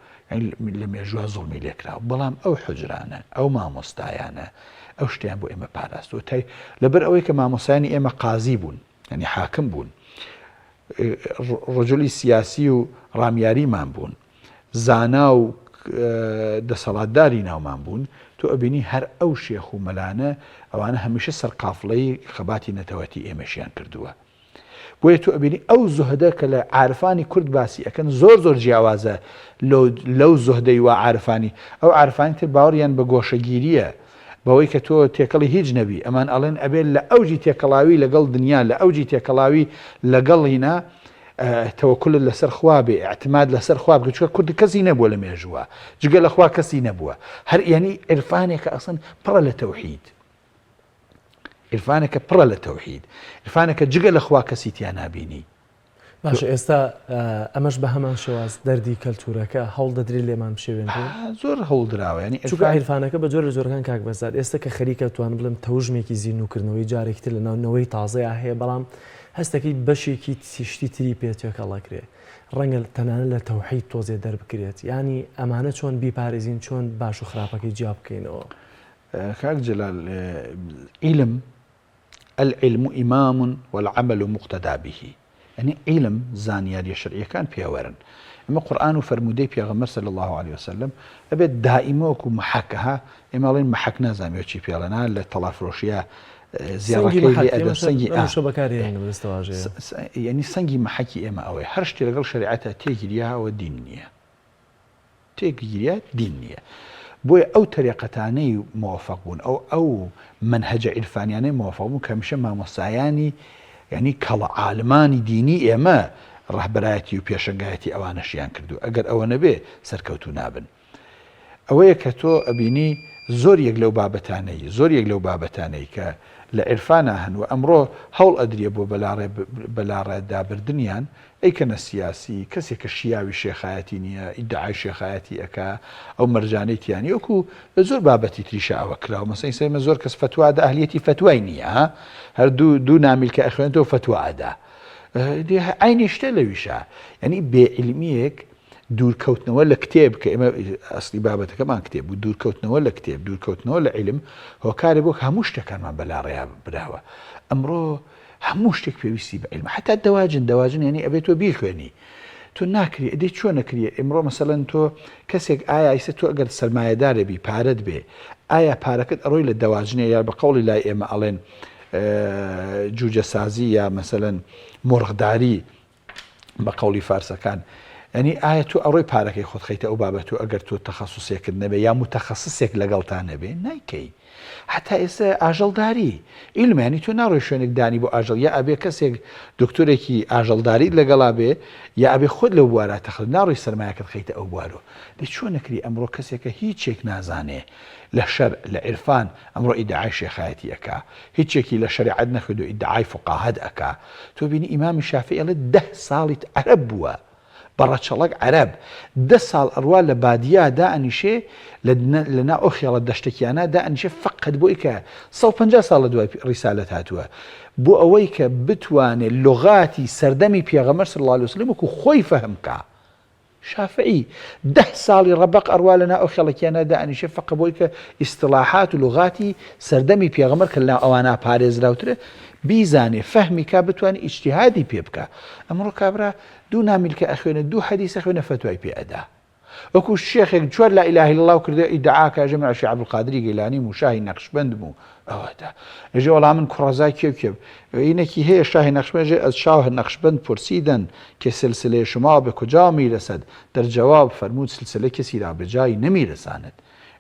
S2: لە مێژووە زوڵمی لێکراوە بەڵام ئەو حوجرانە ئەو مامۆستایانە ئەو شتیان بۆ ئێمە پاراستوە تای لەبەر ئەوەی کە مامۆستایانی ئێمە قازی بوون یعنی حاکم بوون ڕجلی سیاسی و ڕامیاریمان بوون زانا و دەسەڵاتداری ناومان بوون تۆ ئەبینی هەر ئەو شێخ و مەلانە ئەوانە هەمیشە سەرقافڵەی خەباتی نەتەوەتی ئێمەشیان کردووە بۆیە تۆ ئەبینی ئەو زوهدە کە لە عارفانی کورد باسی ئەکەن زۆر زۆر جیاوازە لەو زوهدەی وا عارفانی ئەو عارفانی تر باوەڕیان بە گۆشەگیریە بەوەی کە تۆ تێکەڵی هیچ نەبی ئەمان ئەڵێن ئەبێ لە ئەوجی تێکەڵاوی لەگەڵ دنیا لە ئەوجی تێکەڵاوی لەگەڵ هینا تەوەکولت لەسەر خوا بێ اعتماد لەسەر خوا بکە چونکە کورد کەسی نەبووە لە مێژووە جگە لە خوا کەسی نەبووە هەر یعنی عرفانێکە ئەسڵەن پڕە لە تەوحید عیرفانێکە پڕە لە تەوحید عیرفانێکە جگە لە خوا کەسی تیا نابینی.
S1: باشە ئێستا ئەمەش بە هەمان شێواز دەردی کەلتورەکە هەوڵ دەدرێت لێمان بشێوێنرێ؟
S2: زۆر هەوڵ دراوە یانی
S1: چونکە عیرفانەکە بە جۆر لە جۆرەکان کاک بەزاد ئێستا کە خەریکە توانم بڵێم تەوژمێکی زیندووکردنەوەی جارێکی تر لەناو نەوەی تازەیا هەیە بەڵام هەستەکەی بەشێکی شتی تری پێ تێکەڵ ئەکرێ ڕەنگە تەنانەت لە تەوحید تۆزێ دەربکرێت یانی ئەمانە چۆن بیپارێزین چۆن باش و خراپەکەی جیا بکەینەوە؟
S2: کاک جەلال عیلم العلم امام والعمل مقتدی به یعنی عیلم زانیاریە شەرعیەکان پێوەرن ئەمە قورئان و فەرموودەی پێغەمبەر صلی الله علیه وسلم ئەبێت دائیمە وەکو محەک ها ئێمە ئەڵێن محەک نازانم چی پێڵێن ها لە تەڵافرۆشیە زێڕەکەی لێ ئەدەن سەنگی یعنی سەنگی محەکی ئێمە ئەوەیە هەر شتێ لەگەڵ شەریعەتە تێگیریا ئەوە دین نییە تێکگیریا دین نیە بۆیە ئەو تەریقەتانەی مۆفەق بوون ئەو ئەو مەنهەجە عیرفانیانەی مۆفەق بوون کە هەمیشە مامۆستایانی یعنی کەڵە عالمانی دینی ئێمە ڕەهبەرایەتی و پێشەنگایەتی ئەوانەشیان کردو ئەگەر ئەوە نەبێ سەرکەوتوو نابن ئەوەیە کە تۆ ئەبینی زۆر یەک لەو بابەتانەی زۆر یەک لەو بابەتانەی کە لە عیرفانا هەن و ئەمڕۆ هەوڵ ئەدرێ بۆ بەلاڕێ بەلاڕێدابردنیان ئەیکەنە سیاسی، کەسێک کە شیاوی شێخایەتی نییە، ئیدعای شێخایەتی ئەکا، ئەو مەرجانەی تیا نییە، وەکو لە زۆر بابەتی تریشا ئەوە کراوە، مەسەلەن ئیستا ئێمە زۆر کەس فەتوا ئەدا ئەهلیەتی فەتوای نییە، ها هەر دوو دوو نامیلکە ئەخوێنێتەوە فەتوا ئەدا، عەینی شتە لەویشا، یانی بێ عیلمییەک دوورکەوتنەوە لە کتێب کە ئێمە ئەسلی بابەتەکەمان کتێب بوو، دوورکەوتنەوە لە کتێب، دوورکەوتنەوە لە عیلم هۆکارێ بووە کە هەموو شتەکانمان بەلاڕێیا براوە. ئەمڕۆ هەموو شتێک پێویستی بە عیلمە حتا دەواجن دەواجن یعنی ئەبێت تۆ بیخوێنی تۆ ناکری ئەدەی چۆن نەکریە ئیمڕۆ مەسەلەن تۆ کەسێک ئایا ئیسە تۆ ئەگەر سەرمایەدارێ بی پارەت بێ ئایا پارەکەت ئەڕۆی لە دەواجنێ یا بە قەوڵی لای ئێمە ئەڵێن جوجەسازی یا مەسەلەن مۆرغداری بە قەوڵی فارسەکان یعنی ئایا تۆ ئەڕۆی پارەکەی خۆت خەیتە ئەو بابەت و ئەگەر تۆ تەخەسوسێکت نەبێ یا متەخەسسێک لەگەڵتا نەبێ نایکەی هەتا ئێستا ئاژەڵداری ئیلمە یعنی تۆ ناڕۆی شوێنێک دانی بۆ ئاژەڵ یا ئەبێ کەسێک دکتۆرێکی ئاژەڵداریت لەگەڵا بێ یا ئەبێ خۆت لەو بوارە تەخەس ناڕۆی سەرمایەکەت خەیتە ئەو بوارۆ دەی چۆن نەکری ئەمڕۆ کەسێکە هیچێک نازانێ لە شەرع لە عیرفان ئەمڕۆ ئیدعای شێخایەتی ئەکا هیچێکی لە شەریعەت نەخوێندوە ئیدعای فوقاهەت ئەکا تۆ بینی ئیمامی شافعی ئەڵێ دە ساڵی عەرەب بووە. بە ڕەچەڵەک عەرەب، دە ساڵ ئەڕوا لە بادیا دائەنیشێ، لە لە ناو ئەو خێڵە دەشتەکیانە دائەنیشێ فەقەت بۆی کە 150 ساڵ لە دوای ڕیسالەت هاتووە بۆ ئەوەی کە بتوانێ لوغاتی سەردەمی پێغەمبەر صلی اللە علیە وسلم وەکوو خۆی فەهم کا. شافعی، دە ساڵی ڕەبەق ئەڕوا لە ناو ئەو خێڵەکیانە دائەنیشێ فەقە بۆی کە ئیستڵاحات و لوغاتی سەردەمی پێغەمبەر کە لەناو ئەوانە پارێزراوترە بیزانێ فەهمی کا بتوانێ ئیجتیهادی پێ بکا. ئەمڕۆ کابرا دوو نامیلکە ئەخوێنێ دوو حەدیس ئەخوێنێ فەتوای پێ ئەدا. وەکو شێخێک چوار لا الە الا اللە کردوە ئیدعا کە ئەژێ من عەشی عەبدولقادری گەیلانیم و شاهی نەقشبەندم و ئەوە دا ئەژێ وەڵا من کوڕەزای کێ و کێم اینەکی هەیە شاهی نەقشبەند ئەژێ از شاه نقشبند پرسیدن که سلسله شما به کجا میرسد در جواب فرمود سلسله کسی را به جایی نمیرساند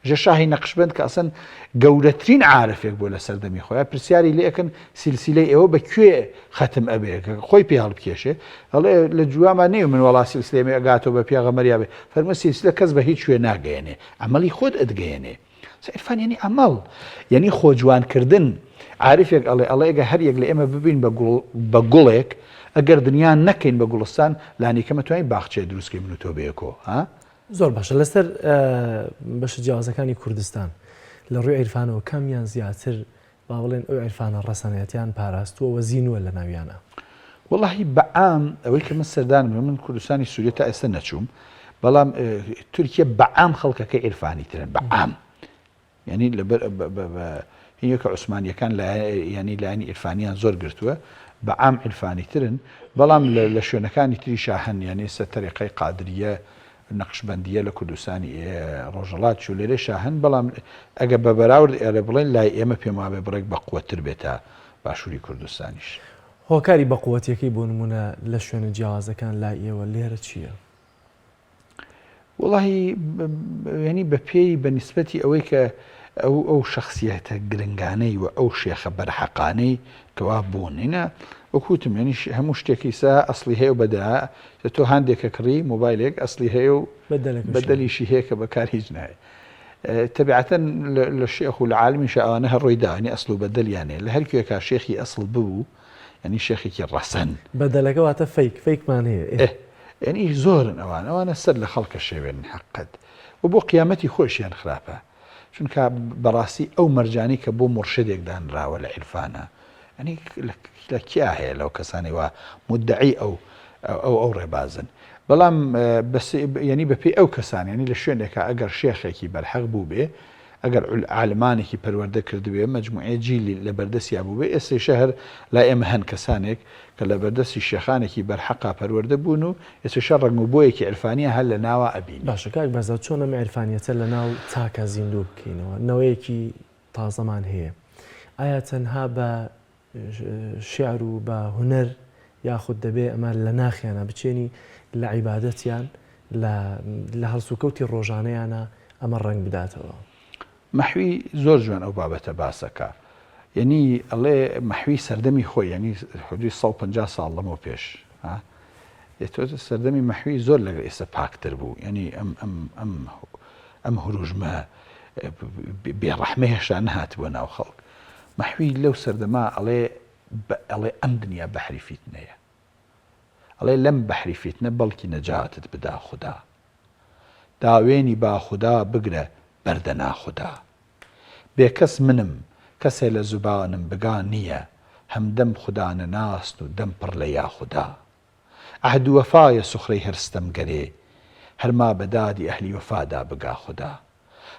S2: ژە شاهی نەقشبەند کە ئەسەن گەورەترین عارفێک بووە لە سەردەمی خۆیان پرسیاری لێ ئەکەن سیلسیلەی ئێوە بە کوێ خەتم ئەبێ کە خۆی پێ هەڵبکێشێ ئەڵێ لە جوامان نیە من وەڵا سیلسلەی مێ ئەگاتەوە بە پێغەمبەر یا بێ فەرموو سیلسلە کەس بە هیچ کوێ ناگەیەنێ عەمەڵی خۆت ئەتگەیەنێ عیرفان یعنی عەمەڵ یعنی خۆ جوانکردن عارفێک ئەڵێ ئەڵێ ئەگەر هەر یەک لە ئێمە ببین بە گوڵ بە گوڵێک ئەگەر دنیا نەکەین بە گوڵستان لانیکەمە توانین باخچەیە دروستکەین من و تۆ بەیەکۆ ها
S1: زۆر باشە لەسەر بەشە جیاوازەکانی کوردستان لە ڕووی عیرفانەوە کامیان زیاتر با بڵێن ئەو عیرفانە ڕەسەنەتیان پاراستووە و زینووە لە ناویانە؟
S2: وەڵاهی بە عام ئەوەی کە من سەردانم کرد من کوردستانی سوریە تا ئێستا نەچووم بەڵام تورکیە بە عام خەڵکەکەی عیرفانی ترن بە عام یانی لەبەر هینەکە عوسمانیەکان ینی لایەنی عیرفانیان زۆر گرتووە بە عام عیرفانی ترن بەڵام لە شوێنەکانی تری شاهن یانی سە تەریقەی قادریە نەقشبەندیە لە کوردستانی ڕۆژەڵات چوو لێرە شاهن بەڵام ئەگە بە بەراورد ئێرە بڵێن لای ئێمە پێم وابێ بڕێک بە قوتر بێت تا باشووری کوردستانیش.
S1: هۆکاری بەقوەتیەکەی بۆ نمونە لە شوێنە جیاوازەکان لای ئێوە لێرە چییە؟
S2: وەڵاهی یانی بە پێی بە نیسبەتی ئەوەی کە ئەو ئەو شەخسیەتە گرنگانەی و ئەو شێخە بەرحەقانەی کەوا بوون هینە وەکوتم یانی هەموو شتێکی سا ئەسڵی هەیە و بەدا تۆ هاندێکە کڕی مۆبایلێک ئەسڵی هەیە و بەدەلیشی هەیە کە بەکار هیچ نایە تەبعەتەن لە شێخ و لە عالمیشە ئەوانە هەر ڕووی داوانی ئەسڵ و بەدەلیانێ لە هەر کوێکا شێخی ئەسڵ ببوو یعنی شێخێکی ڕەسەن.
S1: بەدەلەکە واتە fake، fake مان هەیە ئێ.
S2: یعنی زۆرن ئەوان ئەوانە سەر لە خەڵکە شێوێنن حەقت و بۆ قیامەتی خۆشیان خراپە چونکە بەڕاستی ئەو مەرجانەی کە بۆ مورشدێک دانراوە لە عیرفانە یعنی لە کیا هەیە لەو کەسانی وا مدعی ئەو ئەو ئەو ڕێبازن بەڵام بەس یعنی بەپێی ئەو کەسان یعنی لە شوێنێکا ئەگەر شێخێکی بەرحەق بوو بێ ئەگەر عالمانێکی پەروەردە کردبێ، مەجموعەیە جیلی لە بەردەستیا بووبێ، ئێستەیشە هەر لای ئێمە هەن کەسانێک کە لە بەردەستی شێخانێکی بەرحەقا پەروەردە بوون و ئێستەیشە ڕەنگ و بۆیەکی عیرفانیان هەر لە ناوا ئەبینی.
S1: باشە کاک بەرزاد چۆن ئەم عیرفانیەتە لە ناو تاکا زیندوو بکەینەوە؟ نەوەیەکی تازەمان هەیە ئایا تەنها بە شیعر و بە هونەر یاخود دەبێ ئەمە لە ناخیانا بچێنی لە عیبادەتیان لە لە هەڵسوکەوتی ڕۆژانەیانا ئەمە ڕەنگ بداتەوە.
S2: مەحوی زۆر جوان ئەو بابەتە باسەکا یەنی ئەڵێ مەحوی سەردەمی خۆی یەنی حدوی 150 ساڵ لەمەو پێش ها تۆ سەردەمی مەحوی زۆر لەگەڵ ئێستا پاکتر بوو یەنی ئەم ئەم ئەم ئەم هروژمە بێڕەحمە هێشتا نەهاتبووە ناو خەڵک مەحوی لەو سەردەما ئەڵێ ئەڵێ ئەم دنیا بەحری فیتنەیە ئەڵێ لەم بەحری فیتنە بەڵکی نەجاتت بدا خودا داوێنی با خودا بگرە بەردە ناخودا بێکەس منم کەسێ لە زوبانم بگا نییە هەمدەم خودا نەناسن و دەم پڕ لە یاخودا عەهد و وەفایە سوخرەی هەر ستەمگەرێ هەرما بە دادی ئەهلی وەفادا بگا خودا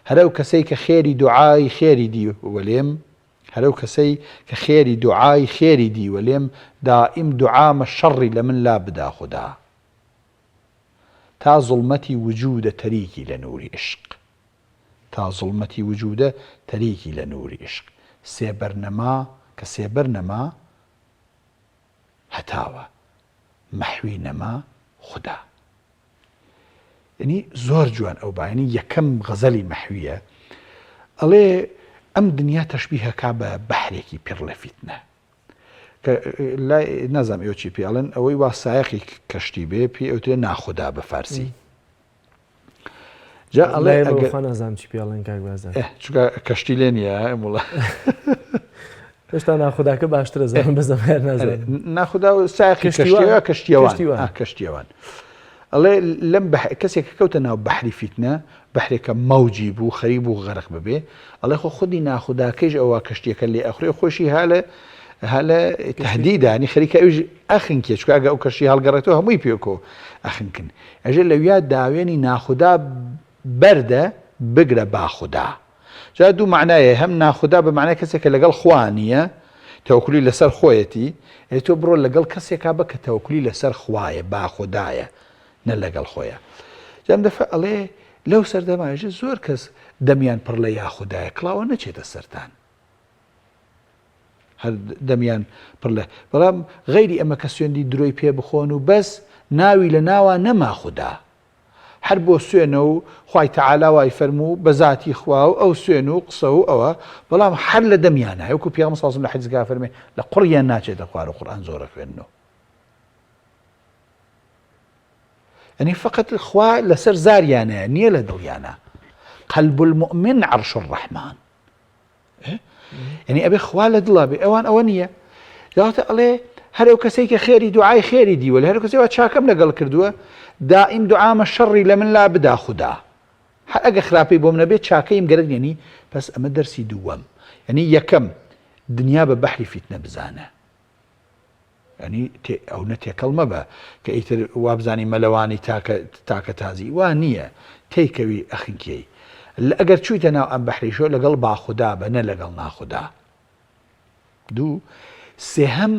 S2: هەر ئەو کەسەی کە خێری دوعای خێری دیوە لێم هەر ئەو کەسەی کە خێری دوعای خێری دیوە لێم دائیم دوعامە شەڕی لە من لا بدا خودا تا زوڵمەتی وجودە تەریکی لە نوری عشق تا زوڵمەتی وجودە تەریکی لە نوری عشق سێبەر نەما کە سێبەر نەما هەتاوە مەحوی نەما خودا. یەنی زۆر جوان ئەو بایانی یەکەم غەزەلی مەحویە ئەڵێ ئەم دنیا تەشبیهەکا بە بەحرێکی پڕ لە فیتنە کە لای نازانم ئێوە چی پێ ئەڵێن ئەوەی وا سایەقی کەشتی بێ پێی ئەوترێ ناخودا بە فارسی
S1: جا ئەڵێ ئەگەر خوا نازانم چی پێ ئەڵێن کاک بارزان
S2: چونکە کەشتی لێ نییە وڵا
S1: هێشتا ناخوداکە باشترە زانم بە زەمایان نازانم
S2: ناخودا و سایەقی کەشتیوان کەشتیوان کەشتیوان. ئەڵێ لەم بەح کەسێک کە کەوتە ناو بەحری فیتنە، بەحرێکە مەوجی بوو، خەریک بوو غەرق ببێ، ئەڵێ خۆ خودی ناخوداکەیش ئەوە کەشتییەکە لێ ئەخورێ، خۆیشی ها لە ها لە تەهدیدا، یانی خەریکە ئەویش ئەخنکێ، چونکە ئەگەر ئەو کەشتییە هەڵگەڕێتەوە هەمووی پێکەوە ئەخنکن. ئەژێ لەویا داوێنی ناخودا بەردە، بگرە با خودا. جا دوو مەعنای هەیە، هەم ناخودا بە مەعنای کەسێک کە لەگەڵ خوا نییە، تەوەکولی لەسەر خۆیەتی، ئەی تۆ بڕۆ لەگەڵ کەسێکا بە کە تەوەکولی لەسەر خوایە، با خودایە، نە لەگەڵ خۆیە. جا ئەم دەفعە ئەڵێ لەو سەردەمایشە زۆر کەس دەمیان پڕ لە یاخودایە، کڵاوە نەچێتە سەرتان. هەر دەمیان پڕ لە بەڵام غەیری ئەمە کە سوێندی درۆی پێ بخۆن و بەس، ناوی لە ناوا نەما خودا. هەر بۆ سوێنە و خوای تەعالا وای فەرموو بە زاتی خوا و ئەو سوێن و قسە و ئەوە بەڵام هەر لە دەمیانە وەکو پێغەمبەر صلی اللە علیە و سلم لە حەدیسەکە فەرمێ لە قوڕیان ناچێتە خوار و قورئان زۆر ئەخوێننەوە یعنی فقط خوا لەسەر زاریانەیە نییە لە دڵیانە قلب المؤمن عرش الرحمن یعنی ئەبێ خوا لە دڵا بێ ئەوان ئەوە نییە جاواتە ئەڵێ هەر ئەو کەسێک کە خێری دوعای خێری دیوە لە هەر کەسێ چاکەم لەگەڵ کردووە دائیم دوعامە شەڕی لە من لا بدا خودا هەر ئەگە خراپەی بۆم نەبێت چاکەیم گەرەک نیە پس ئەمە دەرسی دووەم یعنی یەکەم دنیا بە بەحری فیتنە بزانە یانی ئەونە تێکەڵ مەبە کە ئیتر وابزانی مەلەوانی تاکە تاکە تازی وا نییە تێیکەوی ئەخنکێی لە ئەگەر چوویتە ناو ئەم بەحریشۆ لەگەڵ باخودا بە نە لەگەڵ ناخودا دوو سێهەم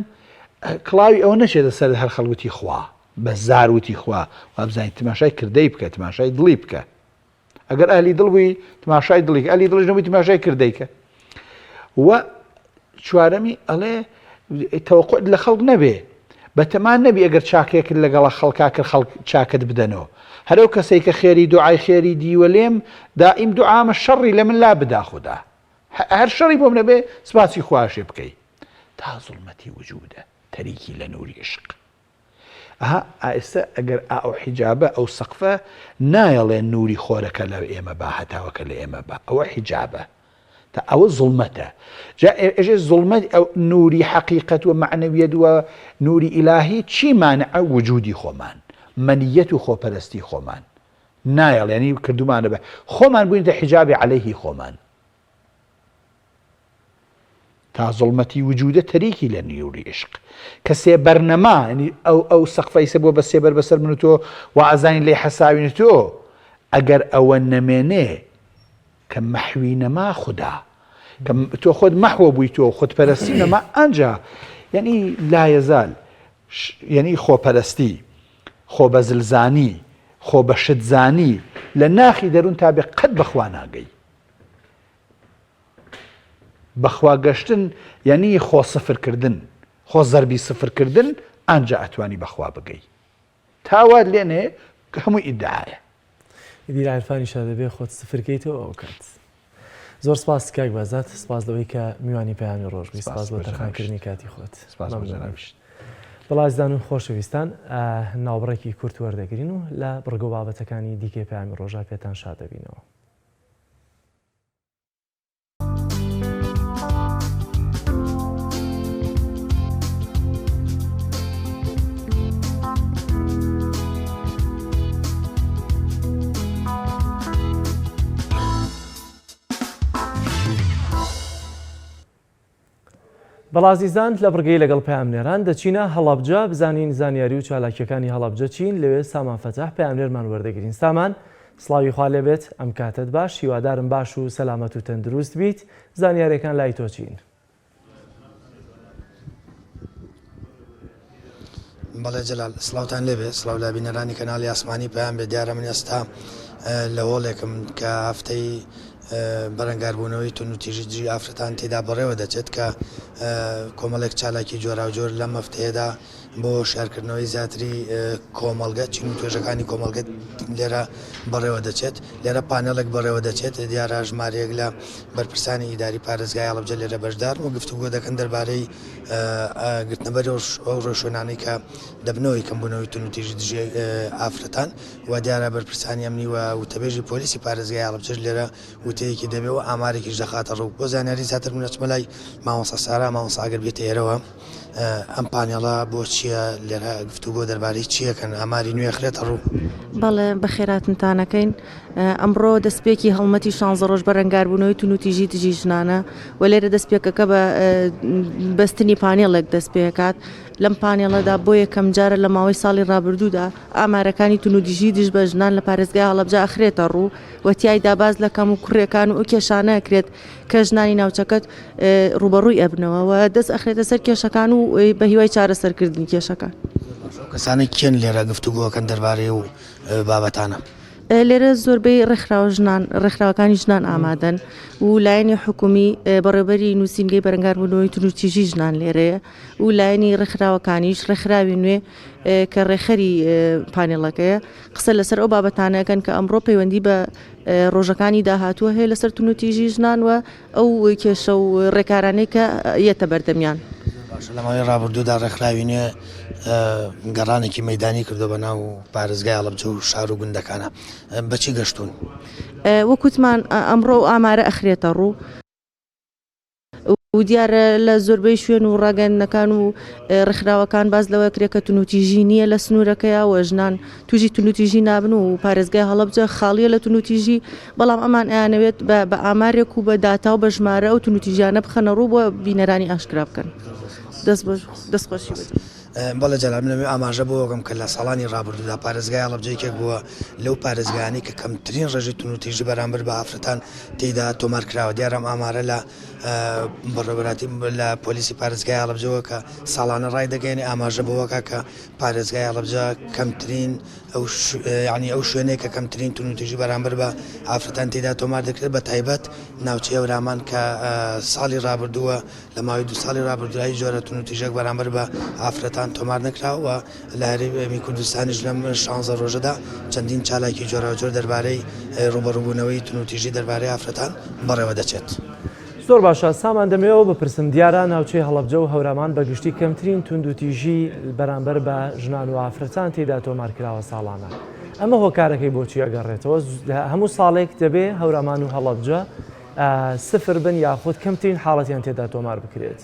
S2: کڵاوی ئەوە نەچێتە سەر هەر خەڵوتی خوا بە زار وتی خوا وابزانانی تماشای کردەی بکە تماشای دڵی بکە ئەگەر ئەهلی دڵ بووی تماشای دڵی ئەلی دڵش نەبووی تماشای کردەی کە و چوارەمی ئەڵێ تەوەقع لە خەڵک نەبێ بەتەمان نەبی ئەگەر چاکێکت لەگەڵە خەڵکا کرد خەڵک چاکت بدەنەوە هەرو کەسێک کە خێری دوعای خێری دیوە لێم دائیم دوعامە شەڕی لە من لا بدا خودا هەر شەڕی بۆم نەبێ سپاسی خواشێ بکەی تا زوڵمەتی وجودە تەریکی لە نوری عشق ئەها ئائێستا ئەگەر ئائەو حیجابە ئەو سەقفە نایەڵێ نوری خۆرەکە لە ئێمە با هەتاوەکە لە ئێمە با ئەوە حیجابە تا ئەوە زوڵمەتە جا ئێژێ زوڵمەت ئەو نوری حەقیقەت و مەعنەویەت و نوری ئیلاهی چی مانعە وجودی خۆمان مەنیەت و خۆپەرستی خۆمان نایەڵێ یانی کردومانە بە خۆمان بووینەتە حیجابی عەلەیهی خۆمان. تا زوڵمەتی وجودە تەریکی لە نوری عشق کە سێبەر نەما یعنی ئەو ئەو سەقفە ئیسە بووە بە سێبەر بەسەر من و تۆ وا ئەزانین لێی حەساوین تۆ ئەگەر ئەوە نەمێنێ کە مەحوی نەما خودا کە تۆ خۆت مەحوە بووی تۆ خودپەرستی نەما ئەنجا یعنی لایەزال یعنی خۆپەرستی خۆبەزلزانی خۆبەشتزانی لە ناخی دەروون تا بێ قەت بەخوا ناگەی بەخوا گەشتن یانی خۆ سفر کردن خۆ زەربی سفر کردن ئانجا ئەتوانی بەخوا بگەی تا وات لێ نەیە هەمووی ئیدعایە.
S1: ئیدی لە عیرفانیشا دەبێ خۆت سفر کەیتەوە ئەو کات. زۆر سپاس کاک بەزاد سپاس لەوەی کە میوانی پەیامی ڕۆژ بووی سپاس بۆ تەرخانکردنی کاتی خۆت.
S2: سپاس بۆ جەنابیشت.
S1: بەڵازدان و خۆشەویستان ناوبڕێکی کورت وەردەگرین و لە بڕگە و بابەتەکانی دیکەی پەیامی ڕۆژا پێتان شاد دەبینەوە. بەڵازیزان لە بڕگەی لەگەڵ پەیامنێران دەچینە هەڵەبجە بزانین زانیاری و چالاکیەکانی هەڵەبجە چین لەوێ سامان فەتاح پەیامنێرمان وەردەگرین سامان سڵاوی خوا لێبێت ئەم کاتەت باش هیوادارم باش و سەلامەت و تەندروست بیت زانیاریەکان لای تۆ چین؟
S3: بەڵێ جەلال سڵاوتان لێبێ سڵاو لە بینەرانی کەناڵی ئاسمانی پەیام بێ دیارە من ئێستا لە هۆڵێکم کە هەفتەی بەرەنگاربوونەوەی توندوتیژی دژی ئافرەتان تێدا بەڕێوە دەچێت کە کۆمەڵێک چالاکی جۆراوجۆر لەم هەفتەیەدا بۆ هۆشیارکردنەوەی زیاتری کۆمەڵگە چین و توێژەکانی کۆمەڵگە لێرە بەڕێوە دەچێت لێرە پانێڵێک بەڕێوە دەچێت دیارە ژمارەیەک لە بەرپرسانی ئیداری پارێزگای هەڵەبجە لێرە بەشدارن و گفتوگۆ دەکەن دەربارەی گرتنەبەری ئەو ڕێوشوێنانەی کە دەبنەوەی کەمبوونەوەی توندوتیژی دژی ئافرەتان و دیارە بەرپرسانی ئەمنی و وتەبێژی پۆلیسی پارێزگای هەڵەبجەش لێرە وتەیەکی دەبێ و ئامارێکیش دەخاتە ڕوو. بۆ زانیاری زیاتر من ئەچمە لای مامۆستا سارا، مامۆستا ئەگەر بێتە ئێرەوە. ئەم پانێڵە بۆ چییە؟ لێرە گفتوگۆ دەربارەی چی ئەکەن؟ ئاماری نوێ ئەخرێتە ڕوو؟
S4: بەڵێ، بەخێرهاتنتان ئەکەین. ئەمڕۆ دەستپێکی هەڵمەتی شانزە ڕۆژ بەرەنگاربوونەوەی توندوتیژی دژی ژنانە و لێرە دەستپێکەکە بە بەستنی پانێڵێک دەست پێکات. لەم پانێڵەدا بۆ یەکەمجارە لە ماوەی ساڵی ڕابردوودا ئامارەکانی توندوتیژی دژ بە ژنان لە پارێزگای هەڵەبجە ئەخرێتە ڕوو و تیایدا باس لە کەموکوڕییەکان و ئەو کێشانە ئەکرێت کە ژنانی ناوچەکە ڕووبەڕووی ئەبنەوە و دەست ئەخرێتە سەر کێشەکان و بە هیوای چارەسەرکردنی کێشەکان.
S3: زۆر باشە ئەو کەسانە کێن لێرە گفتوگۆ ئەکەن دەربارەی ئەو بابەتانە؟
S4: لێرە زۆربەی ڕێکخراوە ژنان ڕێکخراوەکانی ژنان ئامادەن و لایەنی حکومی بەڕێوبەری نووسینگەی بەرەنگاربوونەوەی توندوتیژی ژنان لێرەیە و لایەنی ڕێکخراوەکانیش ڕێکخراوی نوێ کە ڕێکخەری پانێڵەکەیە قسە لەسەر ئەو بابەتانە ئەکەن کە ئەمڕۆ پەیوەندی بە ڕۆژەکانی داهاتووە هەیە لەسەر توندوتیژی ژنان و ئەو کێشە و ڕێکارانەی کە یەتە بەردەمیان.
S3: زۆر باشە لە ماوەی ڕابردوودا ڕێکخراوی نوێ گەڕانێکی مەیدانی کردووە بە ناو پارێزگای هەڵەبجە و شار و گوندەکانە بە چی گەشتوون؟
S4: وەک وتمان ئەمڕۆ ئەو ئامارە ئەخرێتە ڕوو. و دیارە لە زۆربەی شوێن و ڕاگەیاندنەکان و ڕێکخراوەکان باس لەوە کرێ کە توندوتیژی نییە لە سنوورەکەیا و ژنان تووشی توندوتیژی نابن و پارێزگای هەڵەبجە خاڵیە لە توندوتیژی بەڵام ئەمان ئەیانەوێت بە بە ئامارێک و بە داتا و بە ژمارە ئەو توندوتیژیانە بخەنە ڕوو بۆ بینەرانی ئاشکرا بکەن. دەست خۆشی بۆ.
S3: بەڵێ جەلال من ئەمەوێ ئاماژە بەوە بکەم کە لە ساڵانی ڕابردوودا پارێزگای هەڵەبجە یەکێک بووە لەو پارێزگایانەی کە کەمترین ڕێژەی توندوتیژی بەرامبەر بە ئافرەتان تێیدا تۆمار کراوە دیارە ئەم ئامارە لە بەڕێوەبەراتی لە پۆلیسی پارێزگای هەڵەبجەوە کە ساڵانە ڕایدەگەیەنێ ئاماژە بەوەکە کە پارێزگای هەڵەبجە کەمترین ئەو یعنی ئەو شوێنەیە کە کەمترین توندوتیژی بەرامبەر بە ئافرەتان تێدا تۆمار دەکرێت بە تایبەت ناوچەی هەورامان کە ساڵی ڕابردووە لە ماوەی دوو ساڵی ڕابردوودا هیچ جۆرە توندوتیژیەک بەرامبەر بە ئافرەتان تۆمار نەکرا و لە هەرێمی کوردستانیش لەم شانزە ڕۆژەدا چەندین چالاکی جۆراوجۆر دەربارەی ڕووبەڕووبوونەوەی توندوتیژی دەربارەی ئافرەتان بەڕێوە دەچێت.
S1: زۆر باشە سامان دەمەوێ ئەوە بپرسم دیارە ناوچەی هەڵەبجە و هەورامان بە گشتی کەمترین توندوتیژی بەرامبەر بە ژنان و ئافرەتان تێدا تۆمار کراوە ساڵانە ئەمە هۆکارەکەی بۆچی ئەگەڕێتەوە هەموو ساڵێک دەبێ هەورامان و هەڵەبجە سفر بن یاخود کەمترین حاڵەتیان تێدا تۆمار بکرێت.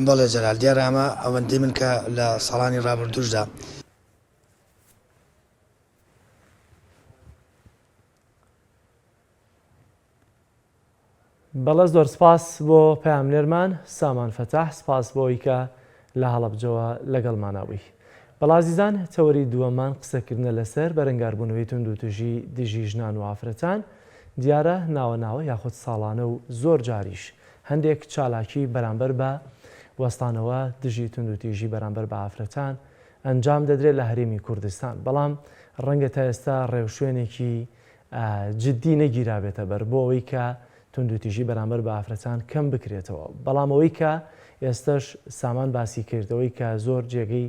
S3: بەڵێ جەلال دیارە ئەمە ئەوەندەی من کە لە ساڵانی ڕابردووشدا.
S1: بەڵێ زۆر سپاس بۆ پەیامنێرمان سامان فەتاح سپاس بۆ ئەوەی کە لە هەڵەبجەوە لەگەڵمانا بووی. بەڵێ ئازیزان تەوەری دووەممان قسەکردنە لەسەر بەرەنگاربوونەوەی توندوتیژی دژی ژنان و ئافرەتان دیارە ناوە ناوە یاخود ساڵانە و زۆر جاریش هەندێک چالاکی بەرامبەر بە وەستانەوە دژی توندوتیژی بەرامبەر بە ئافرەتان ئەنجام دەدرێت لە هەرێمی کوردستان بەڵام ڕەنگە تا ئێستا ڕێوشوێنێکی جدی نەگیرابێتە بەر بۆ ئەوەی کە توندوتیژی بەرامبەر بە ئافرەتان کەم بکرێتەوە، بەڵام ئەوەی کە ئێستەش سامان باسی کرد ئەوەی کە زۆر جێگەی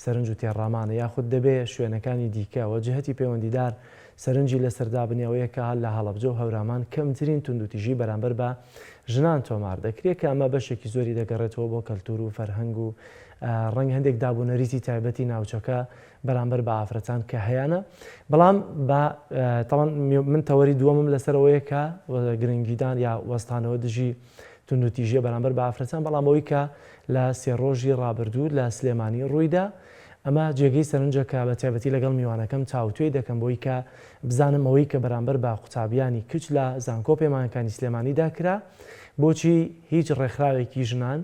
S1: سەرنج و تێڕامانە یاخود دەبێ شوێنەکانی دیکە و جهتی پەیوەندیدار سەرنجی لەسەر دابنێ ئەوەیە کە لە هەڵەبجە و هەورامان کەمترین توندوتیژی بەرامبەر بە ژنان تۆمار دەکرێ کە ئەمە بەشێکی زۆری دەگەڕێتەوە بۆ کەلتور و فەرهەنگ و ڕەنگ هەندێک دابونەریتی تایبەتی ناوچەکە بەرامبەر بە ئافرەتان کە هەیانە بەڵام بە تاوان من تەوەری دووەمم لەسەر ئەوەیە کە گرنگیدان یا وەستانەوە دژی توندوتیژیە بەرامبەر بە ئافرەتان بەڵام ئەوەی کە لە سێ ڕۆژی ڕابردوو لە سلێمانی ڕوویدا ئەمە جێگەی سەرنجە کە بە تایبەتی لەگەڵ میوانەکەم تاوتوێی دەکەم بۆی کە بزانم ئەوەی کە بەرامبەر بە قوتابیانی کچ لە زانکۆ پەیمانەکانی سلێمانیدا کرا بۆچی هیچ ڕێکخراوێکی ژنان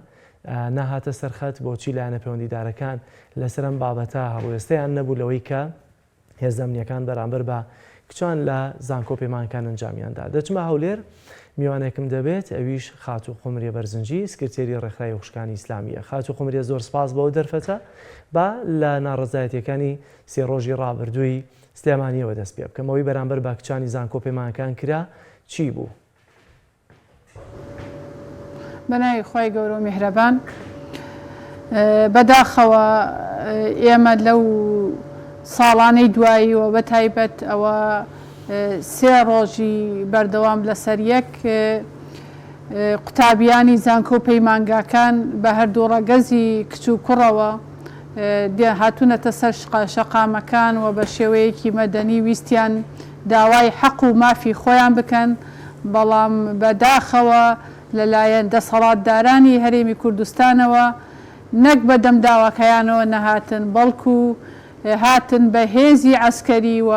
S1: نەهاتە سەر خەت، بۆچی لایەنە پەیوەندیدارەکان لەسەر ئەم بابەتە هەڵوێستەیان نەبوو لەوەی کە هێزە ئەمنییەکان بەرامبەر بە کچان لە زانکۆ پەیمانەکان ئەنجامیان دا. دەچمە هەولێر میوانێکم دەبێت ئەویش خاتوو قومریە بەرزنجی سکرتێری ڕێکخراوی خوشکانی ئیسلامییە. خاتوو قومریە زۆر سپاس بۆ ئەو دەرفەتە. با لە ناڕەزایەتییەکانی سێ ڕۆژی ڕابردووی سلێمانییەوە دەست پێ بکەم. ئەوەی بەرامبەر بە کچانی زانکۆ پەیمانەکان کرا چی بوو؟
S5: بەناوی خوای گەورە و میهرەبان بەداخەوە ئێمە لەو ساڵانەی دواییەوە بە تایبەت ئەوە سێ ڕۆژی بەردەوام لەسەر یەک قوتابیانی زانکۆ و پەیمانگاکان بە هەردوو ڕەگەزی کچ و کوڕەوە هاتوونەتە سەر شەقامەکان و بە شێوەیەکی مەدەنی ویستیان. داوای حەق و مافی خۆیان بکەن، بەڵام بە داخەوە لە لایەن دەسەڵاتدارانی هەرێمی کوردستانەوە نەک بە دەم داواکەیانەوە نەهاتن، بەڵکو هاتن بە هێزی عەسکەری و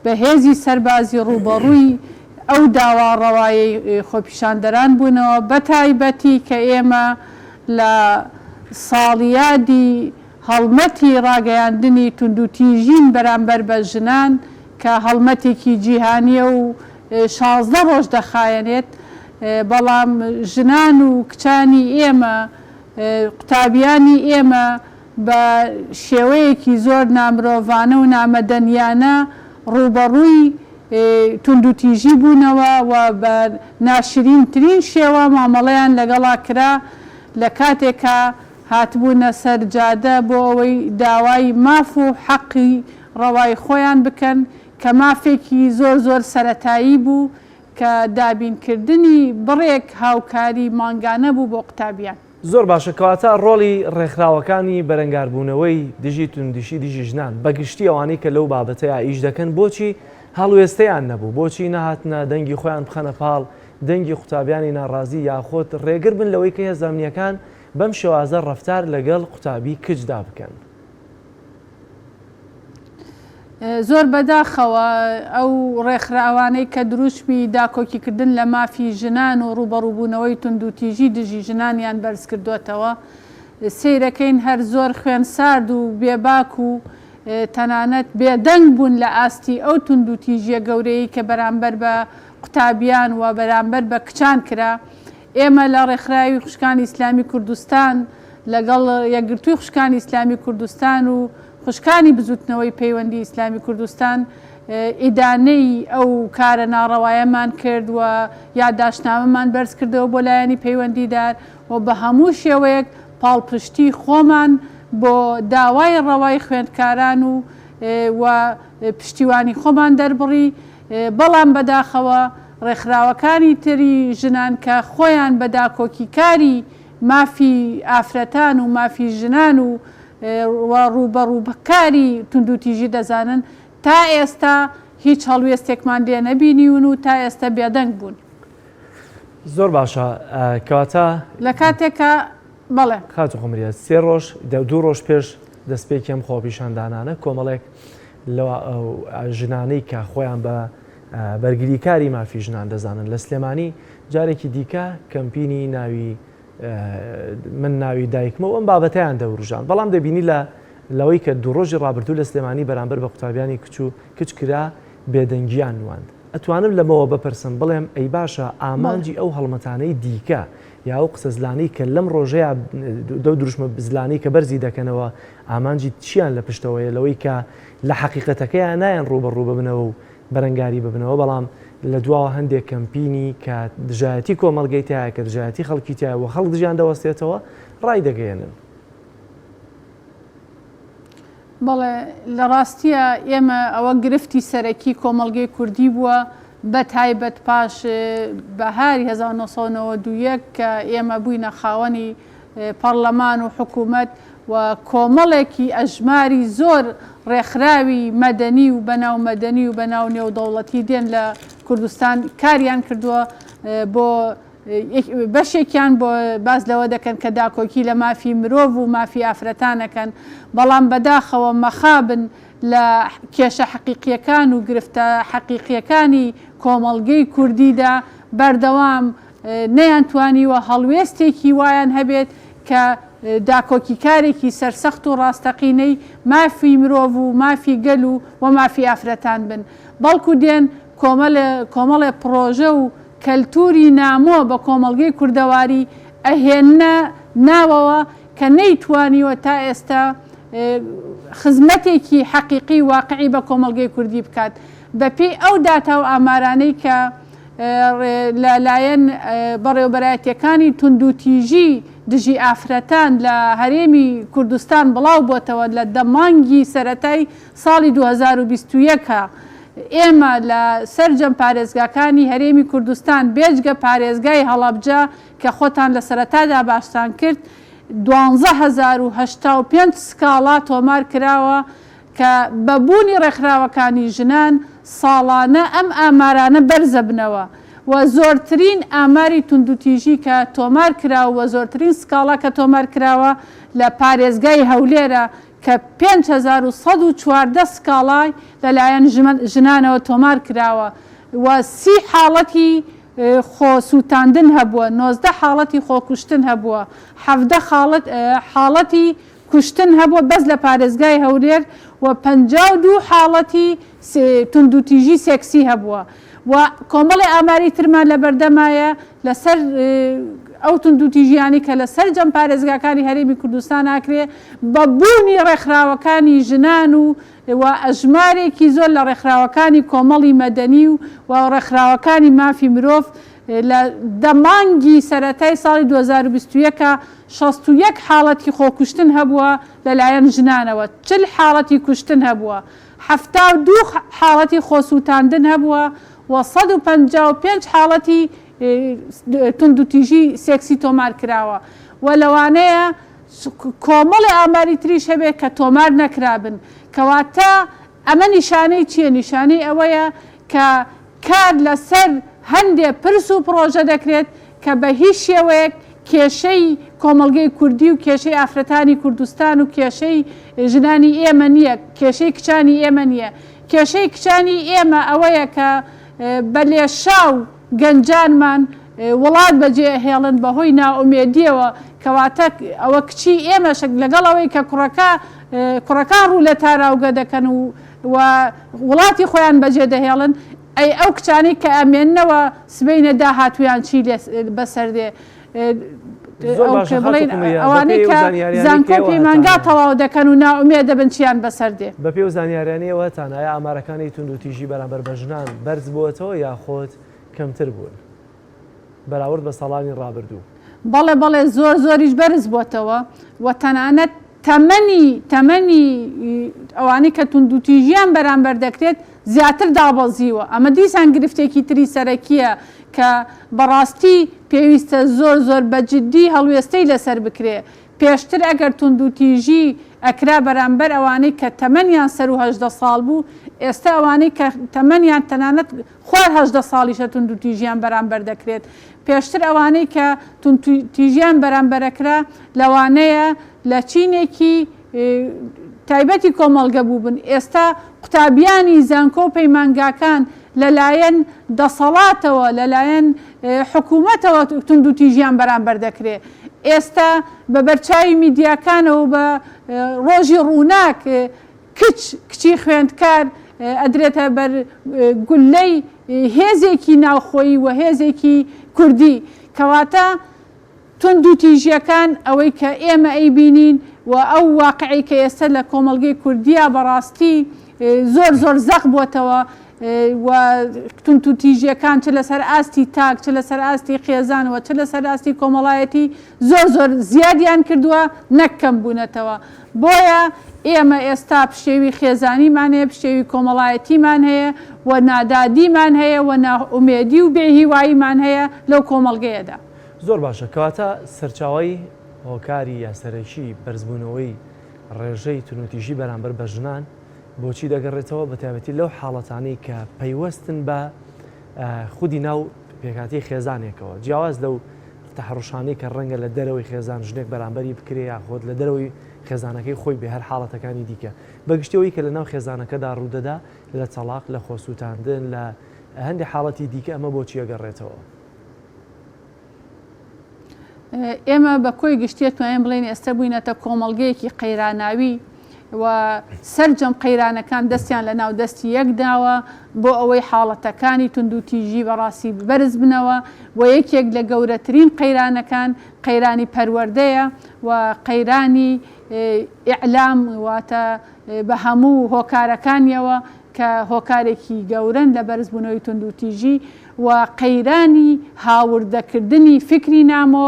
S5: بە هێزی سەربازی ڕووبەڕووی ئەو داوا ڕەوایەی خۆپیشاندەران بوونەوە، بەتایبەتی کە ئێمە لە ساڵیادی هەڵمەتی ڕاگەیاندنی توندوتیژین بەرامبەر بە ژنان کە هەڵمەتێکی جیهانییە و 16 ڕۆژ دەخایەنێت، بەڵام ژنان و کچانی ئێمە، قوتابیانی ئێمە بە شێوەیەکی زۆر نامرۆڤانە و نامەدەنیانە ڕووبەڕووی توندوتیژی بوونەوە و بە ناشرینترین شێوە مامەڵەیان لەگەڵا کرا لە کاتێکا هاتبوونە سەر جادە بۆ ئەوەی داوای ماف و حەقی ڕەوای خۆیان بکەن کە مافێکی زۆر زۆر سەرەتایی بوو کە دابینکردنی بڕێک هاوکاری مانگانە بوو بۆ قوتابیان.
S1: زۆر باشە کەواتە ڕۆڵی ڕێکخراوەکانی بەرەنگاربوونەوەی دژی توندیشی دژی ژنان بەگشتی ئەوانەی کە لەو بابەتەیا ئیش دەکەن بۆچی هەڵوێستەیان نەبوو بۆچی نەهاتنە دەنگی خۆیان بخەنە پاڵ دەنگی قوتابیانی ناڕازی یاخۆد ڕێگر بن لەوەی کە هێزە ئەمنیەکان بەم شێوازە ڕەفتار لەگەڵ قوتابی کچدا بکەن؟
S5: زۆر بەداخەوە ئەو ڕێکخراوانەی کە دروشمی داکۆکیکردن لە مافی ژنان و ڕووبەڕووبوونەوەی توندوتیژی دژی ژنانیان بەرزکردۆتەوە سەیرەکەین هەر زۆر خوێنسارد و بێباک و تەنانەت بێدەنگ بوون لە ئاستی ئەو توندوتیژیە گەورەیەی کە بەرامبەر بە قوتابیان و بەرامبەر بە کچان کرا. ئێمە لە ڕێکخراوی خوشکانی ئیسلامی کوردستان لەگەڵ یەکگرتووی خوشکانی ئیسلامی کوردستان و خوشکانی بزووتنەوەی پەیوەندی ئیسلامی کوردستان ئیدانەی ئەو کارە ناڕەوایەمان کرد و یاداشتنامەمان بەرز کردەوە بۆ لایەنی پەیوەندیدار و بە هەموو شێوەیەک پاڵپشتی خۆمان بۆ داوای ڕەوای خوێندکاران و و پشتیوانی خۆمان دەربڕی بەڵام بەداخەوە ڕێکخراوەکانی تری ژنان کە خۆیان بە داکۆکیکاری مافی ئافرەتان و مافی ژنان و و ڕووبەڕووکاری توندوتیژی دەزانن تا ئێستا هیچ هەڵوێستێکمان لێ نەبینیون و تا ئێستا بێدەنگ بوون.
S1: زۆر باشە کەواتە.
S5: لە کاتێکا بەڵێ.
S1: خاتوو قومریە سێ ڕۆژ دوو ڕۆژ پێش دەستپێکی ئەم خۆپیشاندانانە کۆمەڵێک لە ژنانەی کە خۆیان بە بەرگریکاری مافی ژنان دەزانن لە سلێمانی جارێکی دیکە کەمپینی ناوی من ناوی دایکمە و ئەم بابەتیان دەوروژان بەڵام دەبینی لە لەوەی کە دوو ڕۆژی ڕابردوو لە سلێمانی بەرامبەر بە قوتابیانی کچ و کچ کرا بێدەنگیان نواند ئەتوانم لەمەوە بپرسم بڵێم ئەی باشە ئامانجی ئەو هەڵمەتانەی دیکە یا ئەو قسە زلانەی کە لەم ڕۆژەیا دەو دروشمە زلانەی کە بەرزی دەکەنەوە ئامانجی چیان لە پشتەوەیە لەوەی کە لە حەقیقەتەکەیا نایەن ڕووبەڕوو ببنەوە و بەرەنگاری ببنەوە بەڵام لە دواوە هەندێک کەمپینی کە دژایەتی کۆمەڵگەی تایە کە دژایەتی خەڵکی تایە و خەڵک دژیان دەوەستێتەوە ڕایدەگەیەنن.
S5: بەڵێ لە ڕاستیا ئێمە ئەوە گرفتی سەرەکی کۆمەڵگەی کوردی بووە بە تایبەت پاش بەهاری 1991 کە ئێمە بووینە خاوەنی پەڕلەمان و حکوومەت و کۆمەڵێکی ئەژماری زۆر ڕێکخراوی مەدەنی و بەناو مەدەنی و بەناو نێودەوڵەتی دێن لە کوردستان کاریان کردووە بۆ بەشێکیان بۆ باس لەوە دەکەن کە داکۆکی لە مافی مرۆڤ و مافی ئافرەتان ئەکەن، بەڵام بەداخەوە مەخابن لە کێشە حەقیقیەکان و گرفتە حەقیقیەکانی کۆمەڵگەی کوردیدا بەردەوام نەیانتوانیوە هەڵوێستێکی وایان هەبێت کە داکۆکیکارێکی سەرسەخت و ڕاستەقینەی مافی مرۆڤ و مافی گەل و و مافی ئافرەتان بن بەڵکو دێن کۆمەلێ کۆمەڵێ پڕۆژە و کەلتوری نامۆ بە کۆمەڵگەی کوردەواری ئەهێننە ناوەوە کە نەیتوانیوە تا ئێستا خزمەتێکی حەقیقی واقعی بە کۆمەڵگەی کوردی بکات بە پێی ئەو داتا و ئامارانەی کە لە لایەن بەڕێوەبەرایەتیەکانی توندوتیژی دژی ئافرەتان لە هەرێمی کوردستان بڵاو بۆتەوە لە دە مانگی سەرەتای ساڵی 2021 ئێمە لە سەرجەم پارێزگاکانی هەرێمی کوردستان بێجگە پارێزگای هەڵەبجە کە خۆتان لە سەرەتادا باستان کرد 12085 سکاڵا تۆمار کراوە کە بە بوونی ڕێکخراوەکانی ژنان. ساڵانە ئەم ئامارانە بەرزەبنەوە و زۆرترین ئاماری توندوتیژی کە تۆمار کراو و زۆرترین سکاڵا کە تۆمار کراوە لە پارێزگای هەولێرە کە 5114 سکاڵای لەلایەن ژنانەوە تۆمار کراوە و سی حاڵەتی خۆ سووتاندن هەبووە، 19 حاڵەتی خۆکوشتن هەبووە، 17 حاڵەتی کوشتن هەبووە بەس لە پارێزگای هەولێر و 52 حاڵەتی توندوتیژی سێکسی هەبووە و کۆمەڵی ئاماری ترمان لەبەردەمایە لەسەر ئەو توندوتیژیانەی کە لە سەرجەم پارێزگاکانی هەرێمی کوردستان ئاکرێ بە بوونی ڕێکخراوەکانی ژنان و و ئەژمارێکی زۆر لە ڕێکخراوەکانی کۆمەڵی مەدەنی و و ڕێکخراوەکانی مافی مرۆڤ لە دە مانگی سەرەتای ساڵی 2021 61 حاڵەتی خۆکوشتن هەبووە لەلایەن ژنانەوە، 40 حاڵەتی کوشتن هەبووە، 72 حاڵەتی خۆسووتاندن هەبووە و 155 حاڵەتی توندوتیژی سێکسی تۆمار کراوە و لەوانەیە کۆمەڵێ ئاماری تریش هەبێت کە تۆمار نەکرابن. کەواتە ئەمە نیشانەی چییە؟ نیشانەی ئەوەیە کە کار لەسەر هەندێ پرس و پڕۆژە دەکرێت کە بە هیچ شێوەیەک کێشەی کۆمەڵگەی کوردی و کێشەی ئافرەتانی کوردستان و کێشەی ژنانی ئێمە نییە، کێشەی کچانی ئێمە نییە. کێشەی کچانی ئێمە ئەوەیە کە بە لێشاو گەنجانمان وڵات بەجێ ئەهێڵن بەهۆی نائومێدیەوە، کەواتە ئەوە کچی ئێمەشە لەگەڵ ئەوەی کە کوڕەکە کوڕەکان ڕوو لە تاراوگە دەکەن و و وڵاتی خۆیان بەجێ دەهێڵن، ئەی ئەو کچانەی کە ئەمێننەوە سبەینێ داهاتوویان چی لێ بەسەر دێ؟
S1: زۆر
S5: ئەو
S1: باشە
S5: کە
S1: خاتوو
S5: بڵێین
S1: قومریە،
S5: ئەوانەی
S1: بەپێی ئەو
S5: کە
S1: زانیاریانەی کە
S5: زانکۆ و
S1: ئێوە
S5: پەیمانگا
S1: هەتانە.
S5: تەواو دەکەن و نائومێد دەبن چیان بەسەر دێ؟
S1: بەپێی ئەو زانیاریانەی ئێوە هەتانە، ئایا ئامارەکانی توندوتیژی بەرامبەر بە ژنان بەرز بووەتەوە یاخود کەمتر بوون بەراورد بە ساڵانی ڕابردوو؟
S5: بەڵێ بەڵێ زۆر زۆریش بەرز بۆتەوە و تەنانەت تەمەنی تەمەنی ئەوانەی کە توندوتیژیان بەرامبەر دەکرێت زیاتر دابەزیوە، ئەمە دیسان گرفتێکی تری سەرەکییە کە بەڕاستی پێویستە زۆر زۆر بە جدی هەڵوێستەی لەسەر بکرێ. پێشتر ئەگەر توندوتیژی ئەکرا بەرامبەر ئەوانەی کە تەمەنیان سەروو 18 ساڵ بوو، ئێستا ئەوانەی کە تەمەنیان تەنانەت خوار 18 ساڵیشە توندوتیژیان بەرامبەر دەکرێت. پێشتر ئەوانەی کە توندتیژیان بەرامبەر ئەکرا لەوانەیە لە چینێکی تایبەتی کۆمەڵگە بووبن، ئێستا قوتابیانی زانکۆ و پەیمانگاکان لەلایەن دەسەڵاتەوە، لەلایەن حکوومەتەوە توندوتیژیان بەرامبەر دەکرێ. ئێستا بە بەرچاوی میدیاکانەوە و بە ڕۆژی ڕووناک کچ، کچی خوێندکار ئەدرێتە بەر گوللەی هێزێکی ناوخۆیی و هێزێکی کوردی. کەواتە توندوتیژیەکان ئەوەی کە ئێمە ئەیبینین و ئەو واقعەی کە ئێستا لە کۆمەڵگەی کوردیا بەڕاستی زۆر زۆر زەق بۆتەوە و توندوتیژیەکان چ لەسەر ئاستی تاک چ لەسەر ئاستی خێزان و چ لەسەر ئاستی کۆمەڵایەتی زۆر زۆر زیادیان کردووە نەک کەم بوونەتەوە بۆیە ئێمە ئێستا پشێوی خێزانیمان هەیە پشێوی کۆمەڵایەتیمان هەیە و نادادیمان هەیە و نائومێدی و بێ هیواییمان هەیە لەو کۆمەڵگەیەدا.
S1: زۆر باشە کەواتە سەرچاوەی هۆکاری یا سەرەکی بەرزبوونەوەی ڕێژەی توندوتیژی بەرامبەر بە ژنان بۆچی دەگەڕێتەوە بەتایبەتی لەو حاڵەتانەی کە پەیوەستن بە خودی ناو پێکهاتەی خێزانێکەوە جیاواز لەو تەحڕوشانەی کە ڕەنگە لە دەرەوەی خێزان ژنێک بەرامبەری بکرێ یاخود لە دەرەوەی خێزانەکەی خۆی بێ هەر حاڵەتەکانی دیکە بەگشتەوەی کە لە ناو خێزانەکەدا ڕوودەدا لە تەڵاق لە خۆسووتاندن لە هەندێک حاڵەتی دیکە ئەمە بۆچی ئەگەڕێتەوە؟
S5: ئێمە بە کۆی گشتی ئەتوانین بڵێین ئێستا بووینەتە کۆمەڵگەیەکی قەیراناوی و سەرجەم قەیرانەکان دەستیان لە ناو دەستی یەک داوە بۆ ئەوەی حاڵەتەکانی توندوتیژی بەڕاستی بەرز بنەوە و یەکێک لە گەورەترین قەیرانەکان قەیرانی پەروەردەیە و قەیرانی ئیعلام واتە بە هەموو هۆکارەکانیەوە کە هۆکارێکی گەورەن لە بەرزبوونەوەی توندوتیژی و قەیرانی هاوردەکردنی فیکری نامۆ،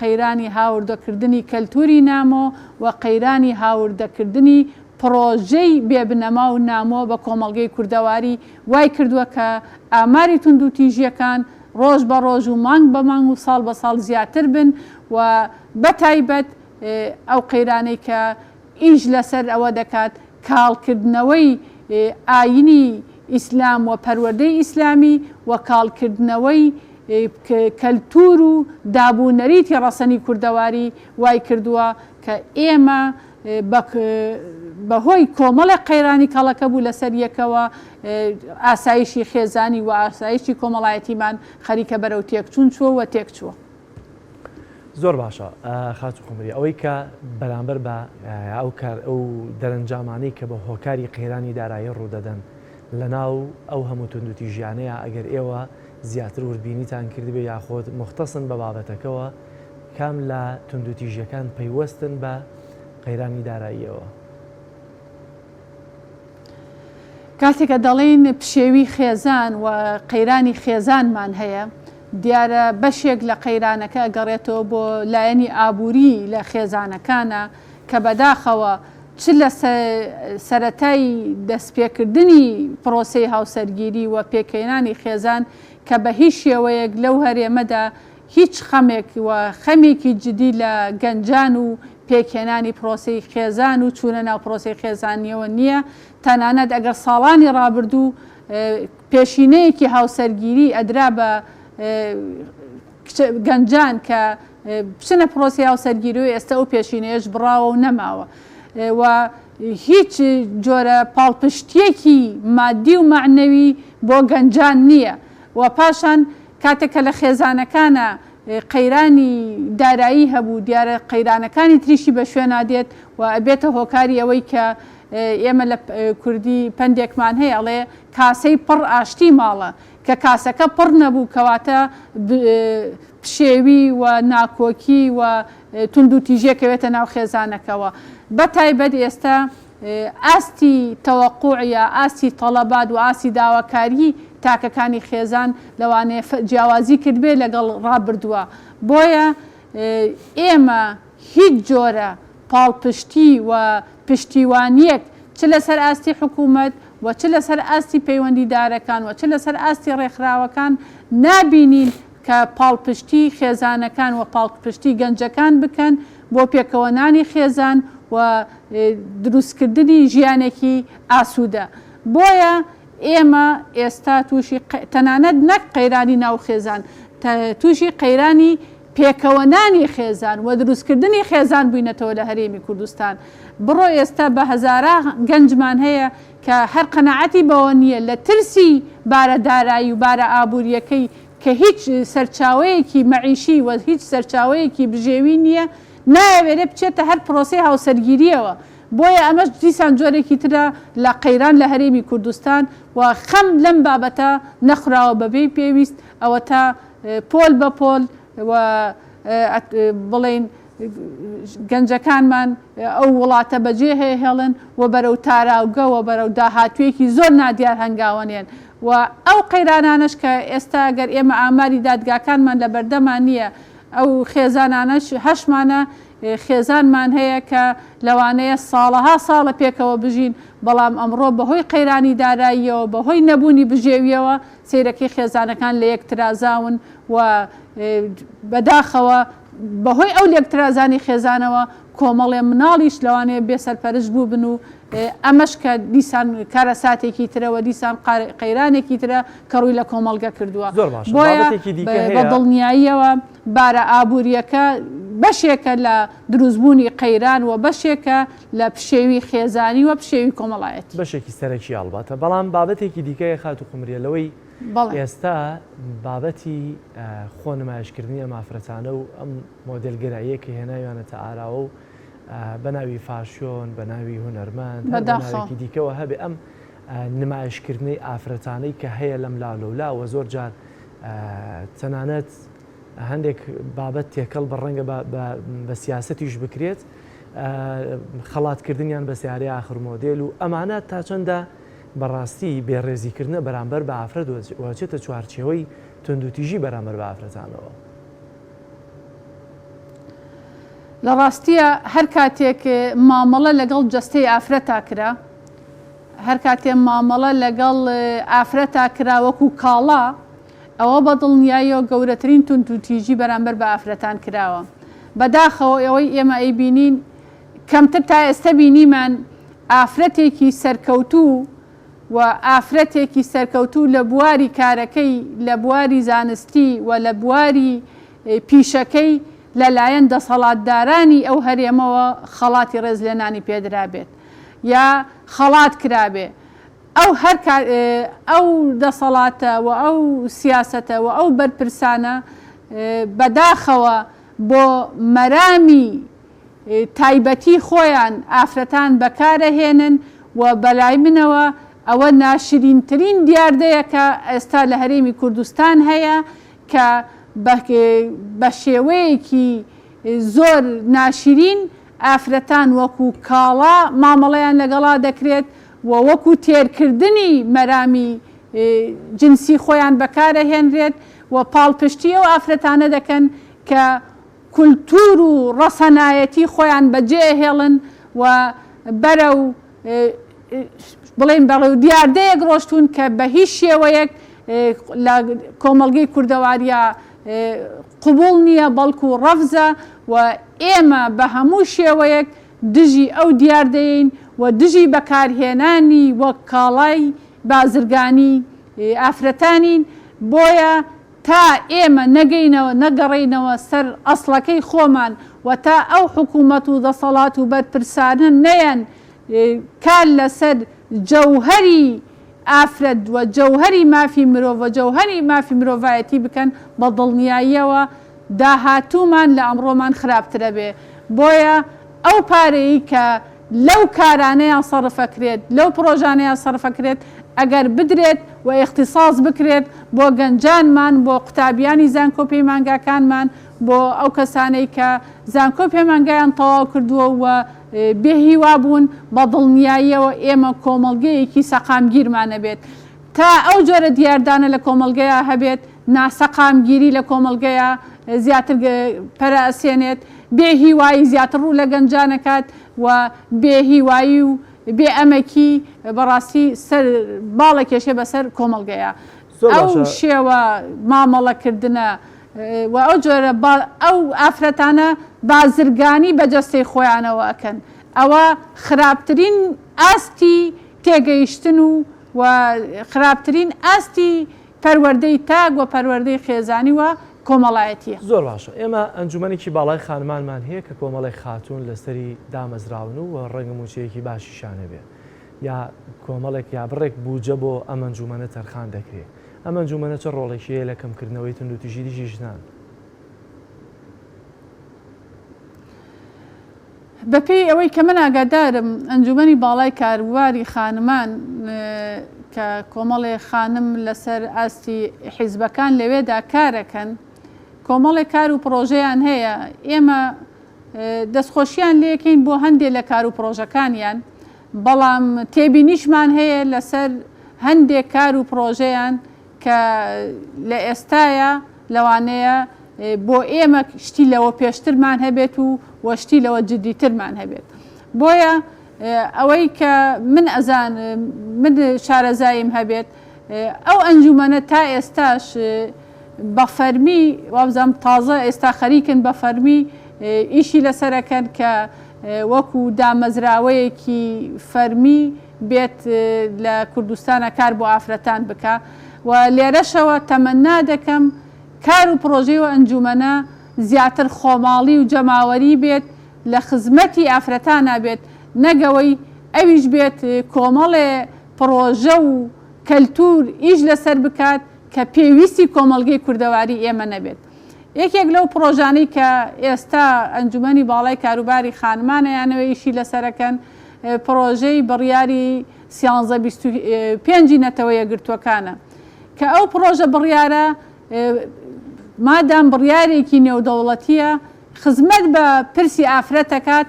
S5: قەیرانی هاوردەکردنی کەلتوری نامۆ و قەیرانی هاوردەکردنی پڕۆژەی بێ بنەما و نامۆ بە کۆمەڵگەی کوردەواری وای کردووە کە ئاماری توندوتیژییەکان ڕۆژ بە ڕۆژ و مانگ بە مانگ و ساڵ بە ساڵ زیاتر بن و بەتایبەت ئەو قەیرانەی کە ئیش لەسەر ئەوە دەکات کاڵکردنەوەی ئاینی. ئیسلام و پەروەردەی ئیسلامی و کاڵکردنەوەی کەلتوور و داب و نەریتی ڕەسەنی کوردەواری وای کردووە کە ئێمە بە هۆی کۆمەڵێک قەیرانی کەڵەکە بوو لەسەر یەکەوە ئاسایشی خێزانی و ئاسایشی کۆمەڵایەتیمان خەریکە بەرەو تێکچوون چووە و تێکچووە.
S1: زۆر باشە خاتوو قومری ئەوەی کە بەرامبەر بە ئەو کار ئەو دەرەنجامانەی کە بە هۆکاری قەیرانی دارایی ڕوودەدەن لەناو ئەو هەموو توندوتیژیانەیە ئەگەر ئێوە زیاتر وردبینیتان کردبێ یاخۆد موختەسن بە بابەتەکەوە کام لە توندوتیژیەکان پەیوەستن بە قەیرانی داراییەوە؟
S5: کاتێک کە دەڵێین پشێوی خێزان و قەیرانی خێزانمان هەیە، دیارە بەشێک لە قەیرانەکە ئەگەڕێتەوە بۆ لایەنی ئابووری لە خێزانەکانە کە بەداخەوە چ لە سەرەتای دەستپێکردنی پرۆسەی هاوسەرگیری و پێکهێنانی خێزان کە بە هیچ شێوەیەک لەو هەرێمەدا هیچ خەمێک و خەمێکی جدی لە گەنجان و پێکهێنانی پرۆسەی خێزان و چوونە ناو پرۆسەی خێزانییەوە نییە، تەنانەت ئەگەر ساڵانی ڕابردوو پێشینەیەکی هاوسەرگیری ئەدرا بە گەنجان کە بچنە پرۆسەی هاوسەرگیریەوە ئێستا ئەو پێشینەیەش بڕاوە و نەماوە و هیچ جۆرە پاڵپشتییەکی مادی و مەعنەوی بۆ گەنجان نییە و پاشان کاتێک کە لە خێزانەکانا قەیرانی دارایی هەبوو، دیارە قەیرانەکانی تریشی بە شوێنا دێت و ئەبێتە هۆکاری ئەوەی کە ئێمە لە کوردی پەندێکمان هەیە ئەڵێ کاسەی پڕ ئاشتی ماڵە، کە کاسەکە پڕ نەبوو کەواتە پشێوی و ناکۆکی و توندوتیژی ئەکەوێتە ناو خێزانەکەوە. بە تایبەت ئێستا ئاستی تەوەقوع یا ئاستی تەڵەبات و ئاستی داواکاریی تاکەکانی خێزان لەوانەیە جیاوازی کردبێ لەگەڵ ڕابردووا. بۆیە ئێمە هیچ جۆرە پاڵپشتی و پشتیوانییەک چ لەسەر ئاستی حکوومەت و چ لەسەر ئاستی پەیوەندیدارەکان و چ لەسەر ئاستی ڕێکخراوەکان نابینین کە پاڵپشتی خێزانەکان و پاڵپشتی گەنجەکان بکەن بۆ پێکەوەنانی خێزان و دروستکردنی ژیانێکی ئاسوودە. بۆیە ئێمە ئێستا تووشی تەنانەت نەک قەیرانی ناو خێزان، تووشی قەیرانی پێکەوەنانی خێزان و دروستکردنی خێزان بووینەتەوە لە هەرێمی کوردستان. بڕۆ ئێستا بە هەزاران گەنجمان هەیە کە هەر قەناعەتی بەوە نییە لە ترسی بارە دارایی و بارە ئابوورییەکەی کە هیچ سەرچاوەیەکی مەعیشی و هیچ سەرچاوەیەکی بژێوی نییە، نایەوێرێ بچێتە هەر پرۆسەی هاوسەرگیرییەوە. بۆیە ئەمەش دیسان جۆرێکی ترە لە قەیران لە هەرێمی کوردستان و خەم لەم بابەتە نەخوراوە بەبێی پێویست، ئەوەتا پۆل بە پۆل و بڵێین گەنجەکانمان ئەو وڵاتە بەجێ هێڵن و بەرەو تاراوگە و بەرەو داهاتوویەکی زۆر نادیار هەنگاوەنێن و ئەو قەیرانانەش کە ئێستا گەر ئێمە ئاماری دادگاکانمان لە بەردەمان نییە ئەو خێزانانەش هەشمانە خێزانمان هەیە کە لەوانەیە ساڵەها ساڵە پێکەوە بژین بەڵام ئەمڕۆ بەهۆی قەیرانی داراییەوە بەهۆی نەبوونی بژێویەوە سەیرەکەی خێزانەکان لەیەک ترازاون و بەداخەوە بەهۆی ئەو لێکترازانی خێزانەوە کۆمەڵێ مناڵیش لەوانەیە بێ سەرپەرشت بووبن و ئەمەش کە دیسان کارەساتێکی ترە و دیسان قەیرانێکی ترە کە ڕووی لە کۆمەڵگە کردووە.
S1: زۆر باشە
S5: بۆیە
S1: بابەتێکی دیکە
S5: بە
S1: هەیە.
S5: دڵنیاییەوە بارە ئابوورییەکە بەشێکە لە دروستبوونی قەیران و بەشێکە لە پشێوی خێزانی و پشێوی کۆمەڵایەتی.
S1: بەشێکی سەرەکییە ئەڵبەتە، بەڵام بابەتێکی دیکە هەیە خاتوو قومریە لەوەی
S5: بەڵێ.
S1: ئێستا بابەتی خۆ نمایشکردنی ئەم ئافرەتانە و ئەم مۆدێلگەراییە کە هێناویانەتە ئاراوە و بە ناوی فاشیۆن، بە ناوی هونەرمەند، هەر بە ناوێکی دیکەوە هەبێ ئەم نمایشکردنەی ئافرەتانەی کە هەیە لەم لا لەولا و زۆر جار تەنانەت هەندێک بابەت تێکەڵ بە ڕەنگە بە سیاسەتیش بکرێت خەڵاتکردنیان بە سیارەی ئاخر مۆدێل و ئەمانە تا چەندە بەڕاستی بێڕێزیکردنە بەرامبەر بە ئافرەت و ئەچێتە چوارچێوەی توندوتیژی بەرامبەر بە ئافرەتانەوە.
S5: لە ڕاستیا هەر کاتێک مامەڵە لەگەڵ جەستەی ئافرەتا کرا، هەر کاتێ مامەڵە لەگەڵ ئافرەتا کرا وەکو کاڵا، ئەوە بە دڵنیاییەوە گەورەترین توندوتیژی بەرامبەر بە ئافرەتان کراوە. بەداخەوە ئەوەی ئێمە ئەیبینین کەمتر تا ئێستە بینیمان ئافرەتێکی سەرکەوتوو. و ئافرەتێکی سەرکەوتوو لە بواری کارەکەی، لە بواری زانستی و لە بواری پیشەکەی لە لایەن دەسەڵاتدارانی ئەو هەرێمەوە خەڵاتی ڕێزلێنانی پێدرابێت یا خەڵات کرابێ. ئەو هەر ئەو دەسەڵاتە و ئەو سیاسەتە و ئەو بەرپرسانە بەداخەوە بۆ مەرامی تایبەتی خۆیان ئافرەتان بەکارەهێنن و بەلای منەوە ئەوە ناشرینترین دیاردەیە کە ئێستا لە هەرێمی کوردستان هەیە کە بە شێوەیەکی زۆر ناشرین ئافرەتان وەکو کاڵا مامەڵەیان لەگەڵا دەکرێت و وەکو تێرکردنی مەرامی جنسی خۆیان بەکارەهێنرێت و پاڵپشتی ئەو ئافرەتانە دەکەن کە کولتوور و ڕەسەنایەتی خۆیان بەجێئەهێڵن و بەرەو بڵێین بەڕێو دیاردەیەک ڕۆشتوون کە بە هیچ شێوەیەک لە کۆمەڵگەی کوردەواریا قبوڵ نییە بەڵکو ڕەفزە و ئێمە بە هەموو شێوەیەک دژی ئەو دیاردەیەین و دژی بەکارهێنانی وەک کاڵای بازرگانی ئافرەتانین بۆیە تا ئێمە نەگەینەوە نەگەڕێینەوە سەر ئەسڵەکەی خۆمان و تا ئەو حکوومەت و دەسەڵات و بەرپرسانە نەیەن کار لەسەر جەوهەری ئافرەت و جەوهەری مافی مرۆڤ و جەوهەری مافی مرۆڤایەتی بکەن بە دڵنیاییەوە داهاتوومان لە ئەمڕۆمان خراپترەبێ بۆیە ئەو پارەی کە لەو کارانەیان سەرفەکرێت، لەو پڕۆژانەیان سەرفەکرێت، ئەگەر بدرێت و ئیختیساس بکرێت بۆ گەنجانمان، بۆ قوتابیانی زانکۆ پەیمانگاکانمان، بۆ ئەو کەسانەی کە زانکۆ پەیمانگایان تەواو کردووە و بێ هیوا بوون، بە دڵنیاییەوە ئێمە کۆمەڵگەیەکی سەقامگیرمان ئەبێت. تا ئەو جۆرە دیاردانە لە کۆمەڵگەیا هەبێت، ناسەقامگیری لە کۆمەڵگەیا زیاتر پەرە ئەسێنێت، بێ هیوایی زیاتر ڕوو لە گەنجان ئەکات و بێ هیوایی و بێ ئەمەکی بەڕاستی سەر باڵ ئەکێشێ بەسەر کۆمەڵگەیا.
S1: زۆر
S5: ئەو
S1: باشە.
S5: شێوە مامەڵە کردنە و ئەو جۆرە با ئەو ئافرەتانە بازرگانی بە جەستەی خۆیانەوە ئەکەن ئەوە خراپترین ئاستی تێگەیشتن و و خراپترین ئاستی پەروەردەی تاک و پەروەردەی خێزانی و کۆمەڵایەتییە.
S1: زۆر باشە ئێمە ئەنجومەنێکی باڵای خانمانمان هەیە کە کۆمەڵێک خاتوون لەسەری دامەزراون و ڕەنگە مووچەیەکی باشیشیان هەبێ یا کۆمەڵێک یا بڕێک بوجە بۆ ئەم ئەنجومەنە تەرخان دەکرێ ئەم ئەنجومەنە چ ڕۆڵێکی هەیە لە کەمکردنەوەی توندوتیژی دژی ژنان؟
S5: بەپێی ئەوەی کە من ئاگادارم، ئەنجومەنی باڵای کاروباری خانمان کە کۆمەڵێ خانم لەسەر ئاستی حیزبەکان لەوێدا کارەکەن، کۆمەڵێ کار و پڕۆژەیان هەیە، ئێمە دەستخۆشیان لێکەین بۆ هەندێ لە کار و پڕۆژەکانیان، بەڵام تێبینیشمان هەیە لەسەر هەندێک کار و پڕۆژەیان کە لە ئێستایا لەوانەیە بۆ ئێمە شتی لەوە پێشترمان هەبێت و و شتی لەوە جدیترمان هەبێت. بۆیە ئەوەی کە من ئەزان من شارەزاییم هەبێت ئەو ئەنجومەنە تا ئێستاش بە فەرمی وابزانم تازە ئێستا خەریکن بە فەرمی ئیشی لەسەرەکەن کە وەکو دامەزراوەیەکی فەرمی بێت لە کوردستانا کار بۆ ئافرەتان بکا و لێرەشەوە تەمەنا دەکەم کار و پڕۆژەی و ئەنجومەنە زیاتر خۆماڵی و جەماوەری بێت لە خزمەتی ئافرەتانا بێت نەک ئەوەی ئەویش بێت کۆمەڵێ پڕۆژە و کەلتور ئیش لەسەر بکات کە پێویستی کۆمەڵگەی کوردەواری ئێمە نەبێت. یەکێک لەو پڕۆژانەی کە ئێستا ئەنجومەنی باڵای کاروباری خانمان ئەیانەوێ ئیشی لەسەرەکەن پڕۆژەی بڕیاری سیانزە 25 ی نەتەوە یەکگرتووەکانە کە ئەو پڕۆژە بڕیارە مادام بڕیارێکی نێودەوڵەتییە خزمەت بە پرسی ئافرەت ئەکات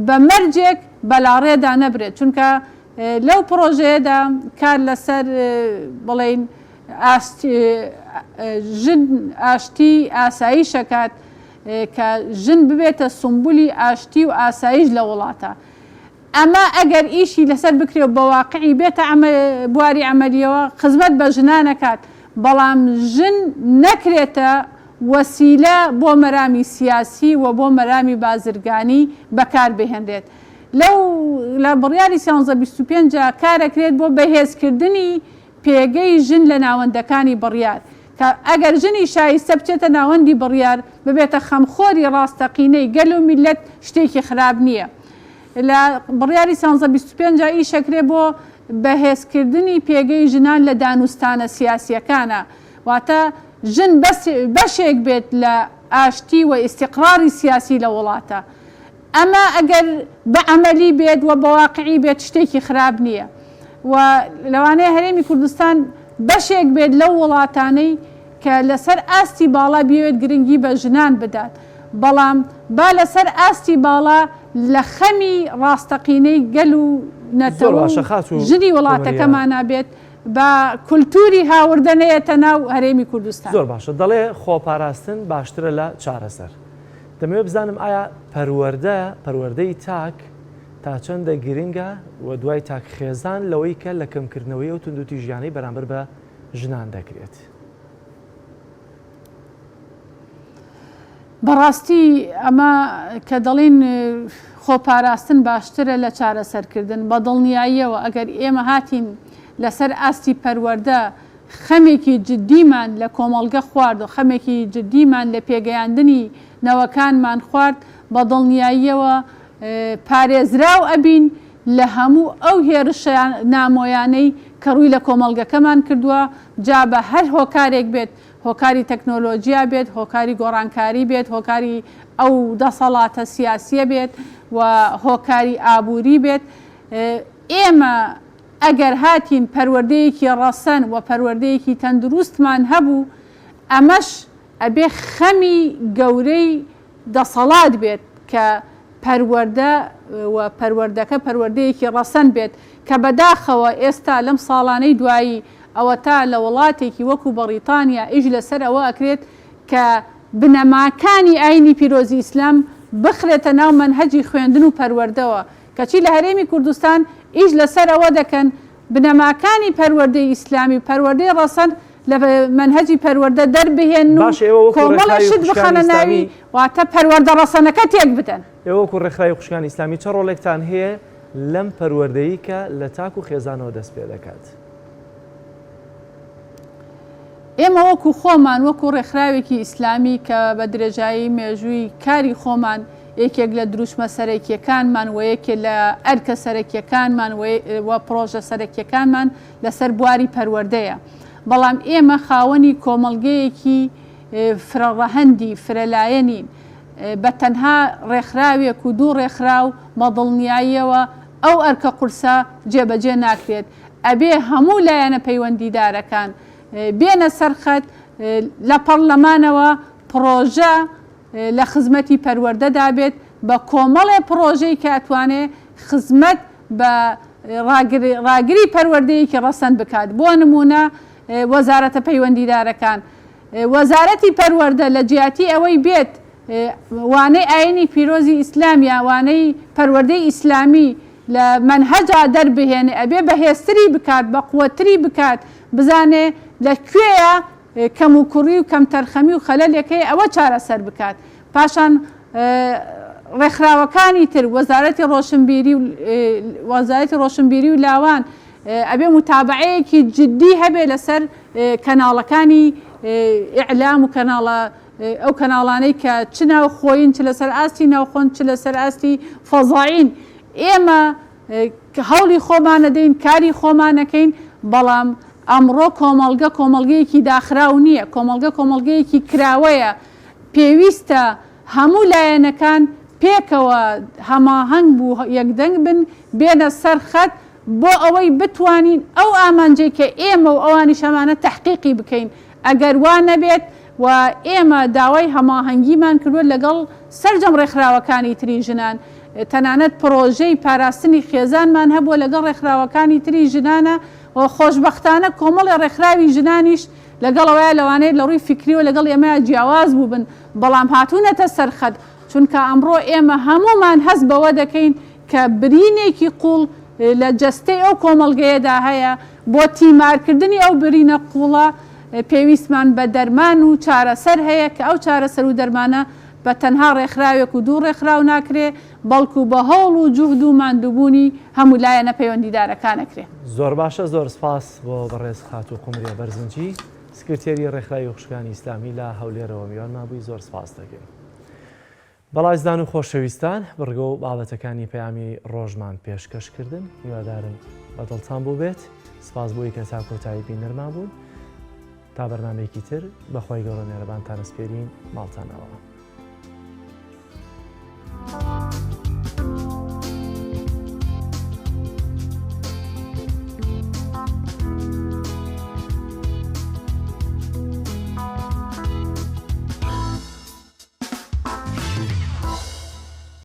S5: بە مەرجێک بەلاڕێدا نەبرێت چونکە لەو پڕۆژەیەدا کار لەسەر بڵێین ژن ئاشتی ئاسایش ئەکات کە ژن ببێتە سومبولی ئاشتی و ئاسایش لە وڵاتە ئەمە ئەگەر ئیشی لەسەر بکرێ و بە واقعی بێتە بواری عەمەلیەوە خزمەت بە ژنان ئەکات بەڵام ژن نەکرێتە وەسیلە بۆ مەرامی سیاسی و بۆ مەرامی بازرگانی بەکار بهێنرێت. لەو لە بڕیاری 1325 کارەکرێت بۆ بەهێزکردنی پێگەی ژن لە ناوەندەکانی بڕیار، کە ئەگەر ژنی شایستە بچێتە ناوەندی بڕیار، ببێتە خەمخۆری ڕاستەقینەی گەل و میللەت شتێکی خراپ نییە. لە بڕیاری 1325 ئیشەکرێ بۆ بەهێزکردنی پێگەی ژنان لە دانوستانە سیاسییەکانا، واتە ژن بەشێک بێت لە ئاشتی و ئیستیقراری سیاسی لە وڵاتە. ئەمە ئەگەر بە عەمەلی بێت و بە واقعی بێت شتێکی خراپ نییە و لەوانەیە هەرێمی کوردستان بەشێک بێت لەو وڵاتانەی کە لەسەر ئاستی باڵا بیەوێت گرنگی بە ژنان بدات بەڵام با لەسەر ئاستی باڵا لە خەمی ڕاستەقینەی گەل و
S1: زۆر
S5: نەتەوە
S1: باشە
S5: و
S1: خاتوو
S5: ژنی
S1: قومریە.
S5: وڵاتەکەمانا بێت با کولتوری هاوردە نەیەتە ناو هەرێمی کوردستان.
S1: زۆر باشە دەڵێ خۆپاراستن باشترە لە چارەسەر. دەمەوێت بزانم ئایا پەروەردە، پەروەردەی تاک تا چەندە گرنگە و دوای تاک خێزان لەوەی کە لە کەمکردنەوەی ئەو توندوتیژیانەی بەرامبەر بە ژنان دەکرێت؟
S5: بەڕاستی ئەمە کە دەڵێین خۆپاراستن باشترە لە چارەسەرکردن، بە دڵنیاییەوە ئەگەر ئێمە هاتین لەسەر ئاستی پەروەردە خەمێکی جدیمان لە کۆمەڵگە خوارد و خەمێکی جدیمان لە پێگەیاندنی نەوەکانمان خوارد، بە دڵنیاییەوە پارێزراو ئەبین لە هەموو ئەو هێرشە نامۆیانەی کە ڕووی لە کۆمەڵگەکەمان کردووە، جا بە هەر هۆکارێک بێت، هۆکاری تەکنۆلۆجیا بێت، هۆکاری گۆڕانکاری بێت، هۆکاری ئەو دەسەڵاتە سیاسییە بێت و هۆکاری ئابووری بێت. ئێمە ئەگەر هاتین پەروەردەیەکی ڕەسەن و پەروەردەیەکی تەندروستمان هەبوو، ئەمەش ئەبێ خەمی گەورەی دەسەڵات بێت کە پەروەردە و پەروەردەکە پەروەردەیەکی ڕەسەن بێت کە بەداخەوە ئێستا لەم ساڵانەی دوایی ئەوەتا لە وڵاتێکی وەکو بەڕیتانیا ئیش لەسەر ئەوە ئەکرێت کە بنەماکانی ئاینی پیرۆزی ئیسلام بخرێتە ناو مەنهەجی خوێندن و پەروەردەوە کەچی لە هەرێمی کوردستان ئیش لەسەر ئەوە دەکەن بنەماکانی پەروەردەی ئیسلامی و پەروەردەی ڕەسەن لە مەنهەجی پەروەردە دەربهێنن و
S1: باشە ئێوە وەکو
S5: کۆمەڵێ
S1: ڕێکخراوی
S5: شت
S1: خوشکانی
S5: بخەنە ناوی
S1: ئیسلامی
S5: واتە پەروەردە ڕەسەنەکە تێک بدەن.
S1: ئێوە وەکو ڕێکخراوی خوشکانی ئیسلامی چە ڕۆڵێکتان هەیە لەم پەروەردەی کە لە تاک و خێزانەوە دەست پێدەکات؟
S5: ئێمە وەکو خۆمان وەکو ڕێکخراوێکی ئیسلامی کە بە درێژایی مێژووی کاری خۆمان یەکێک لە دروشمە سەرەکیەکانمان و یەکێ لە ئەرکە سەرەکیەکانمان و پڕۆژە سەرەکیەکانمان لەسەر بواری پەروەردەیە بەڵام ئێمە خاوەنی کۆمەڵگەیەکی فرەڕەهەندی فرەلایەنین بە تەنها ڕێکخراوێک و دوو ڕێکخراو بە دڵنیاییەوە ئەو ئەرکە قورسە جێبەجێ ناکرێت ئەبێ هەموو لایەنە پەیوەندیدارەکان بێنە سەر خەت لە پەڕلەمانەوە پڕۆژە لە خزمەتی پەروەردەدا بێت بە کۆمەڵێ پڕۆژەی کە ئەتوانێ خزمەت بە ڕاگری پەروەردەیەکی ڕەسەن بکات بۆ نموونە وەزارەتە پەیوەندیدارەکان وەزارەتی پەروەردە لە جیاتی ئەوەی بێت وانەی ئاینی پیرۆزی ئیسلام یا وانەی پەروەردەی ئیسلامی لە مەنهەجا دەربهێنێ ئەبێ بەهێزتری بکات بەقوەتتری بکات بزانێ لە کوێیە کەموکوڕی و کەمتەرخەمی و خەلەلێک هەیە ئەوە چارەسەر بکات پاشان ڕێکخراوەکانی تر وەزارەتی ڕۆشنبیری و وەزارەتی ڕۆشنبیری و لاوان ئەبێ متابعەیەکی جدی هەبێ لەسەر کەناڵەکانی ئیعلام و کەناڵە ئەو کەناڵانەی کە چ ناوخۆیین چ لەسەر ئاستی ناوخۆن چ لەسەر ئاستی فەزایین ئێمە هەوڵی خۆمانەدەین کاری خۆمانەکەین بەڵام ئەمڕۆ کۆمەڵگە کۆمەڵگەیەکی داخراو نییە، کۆمەڵگە کۆمەڵگەیەکی کراوەیە، پێویستە هەموو لایەنەکان پێکەوە هەماهەنگ و یەکدەنگ بن، بێنە سەر خەت بۆ ئەوەی بتوانین ئەو ئامانجەی کە ئێمە و ئەوانیش هەمانە تەحقیقی بکەین، ئەگەر وا نەبێت و ئێمە داوای هەماهەنگیمان کردووە لەگەڵ سەرجەم ڕێکخراوەکانی تری ژنان، تەنانەت پڕۆژەی پاراستنی خێزانمان هەبووە لەگەڵ ڕێکخراوەکانی تری ژنانە، و خۆشبەختانە کۆمەڵێ ڕێکخراوی ژنانیش لەگەڵ ئەوەیا لەوانەیە لە ڕووی فیکریەوە لەگەڵ ئێمەیا جیاواز بووبن بەڵام هاتوونەتە سەر خەت چونکە ئەمڕۆ ئێمە هەموومان هەست بەوە دەکەین کە برینێکی قووڵ لە جەستەی ئەو کۆمەڵگەیەدا هەیە بۆ تیمارکردنی ئەو برینە قووڵە پێویستمان بە دەرمان و چارەسەر هەیە کە ئەو چارەسەر و دەرمانە. بە تەنها ڕێکخراوێک و دوو ڕێکخراو ناکرێ، بەڵکو بە هەوڵ و جوهد و ماندووبوونی هەموو لایەنە پەیوەندیدارەکان ئەکرێ.
S1: زۆر باشە زۆر سپاس بۆ بەڕێز خاتوو قومریە بەرزنجی سکرتێری ڕێکخراوی خوشکانی ئیسلامی لە هەولێرەوە میوانمان بووی زۆر سپاست دەکەین. بەڵایزدان و خۆشەویستان بڕگە و بابەتەکانی پەیامی ڕۆژمان پێشکەش کردن هیوادارم بە دڵتان بووبێت سپاس بۆی کە تا کۆتایی بینەرمان بوون تا بەرنامەیەکی تر بەخوای گەورە مێرەبانتان ئەسپێرین ماڵتان ئاوا.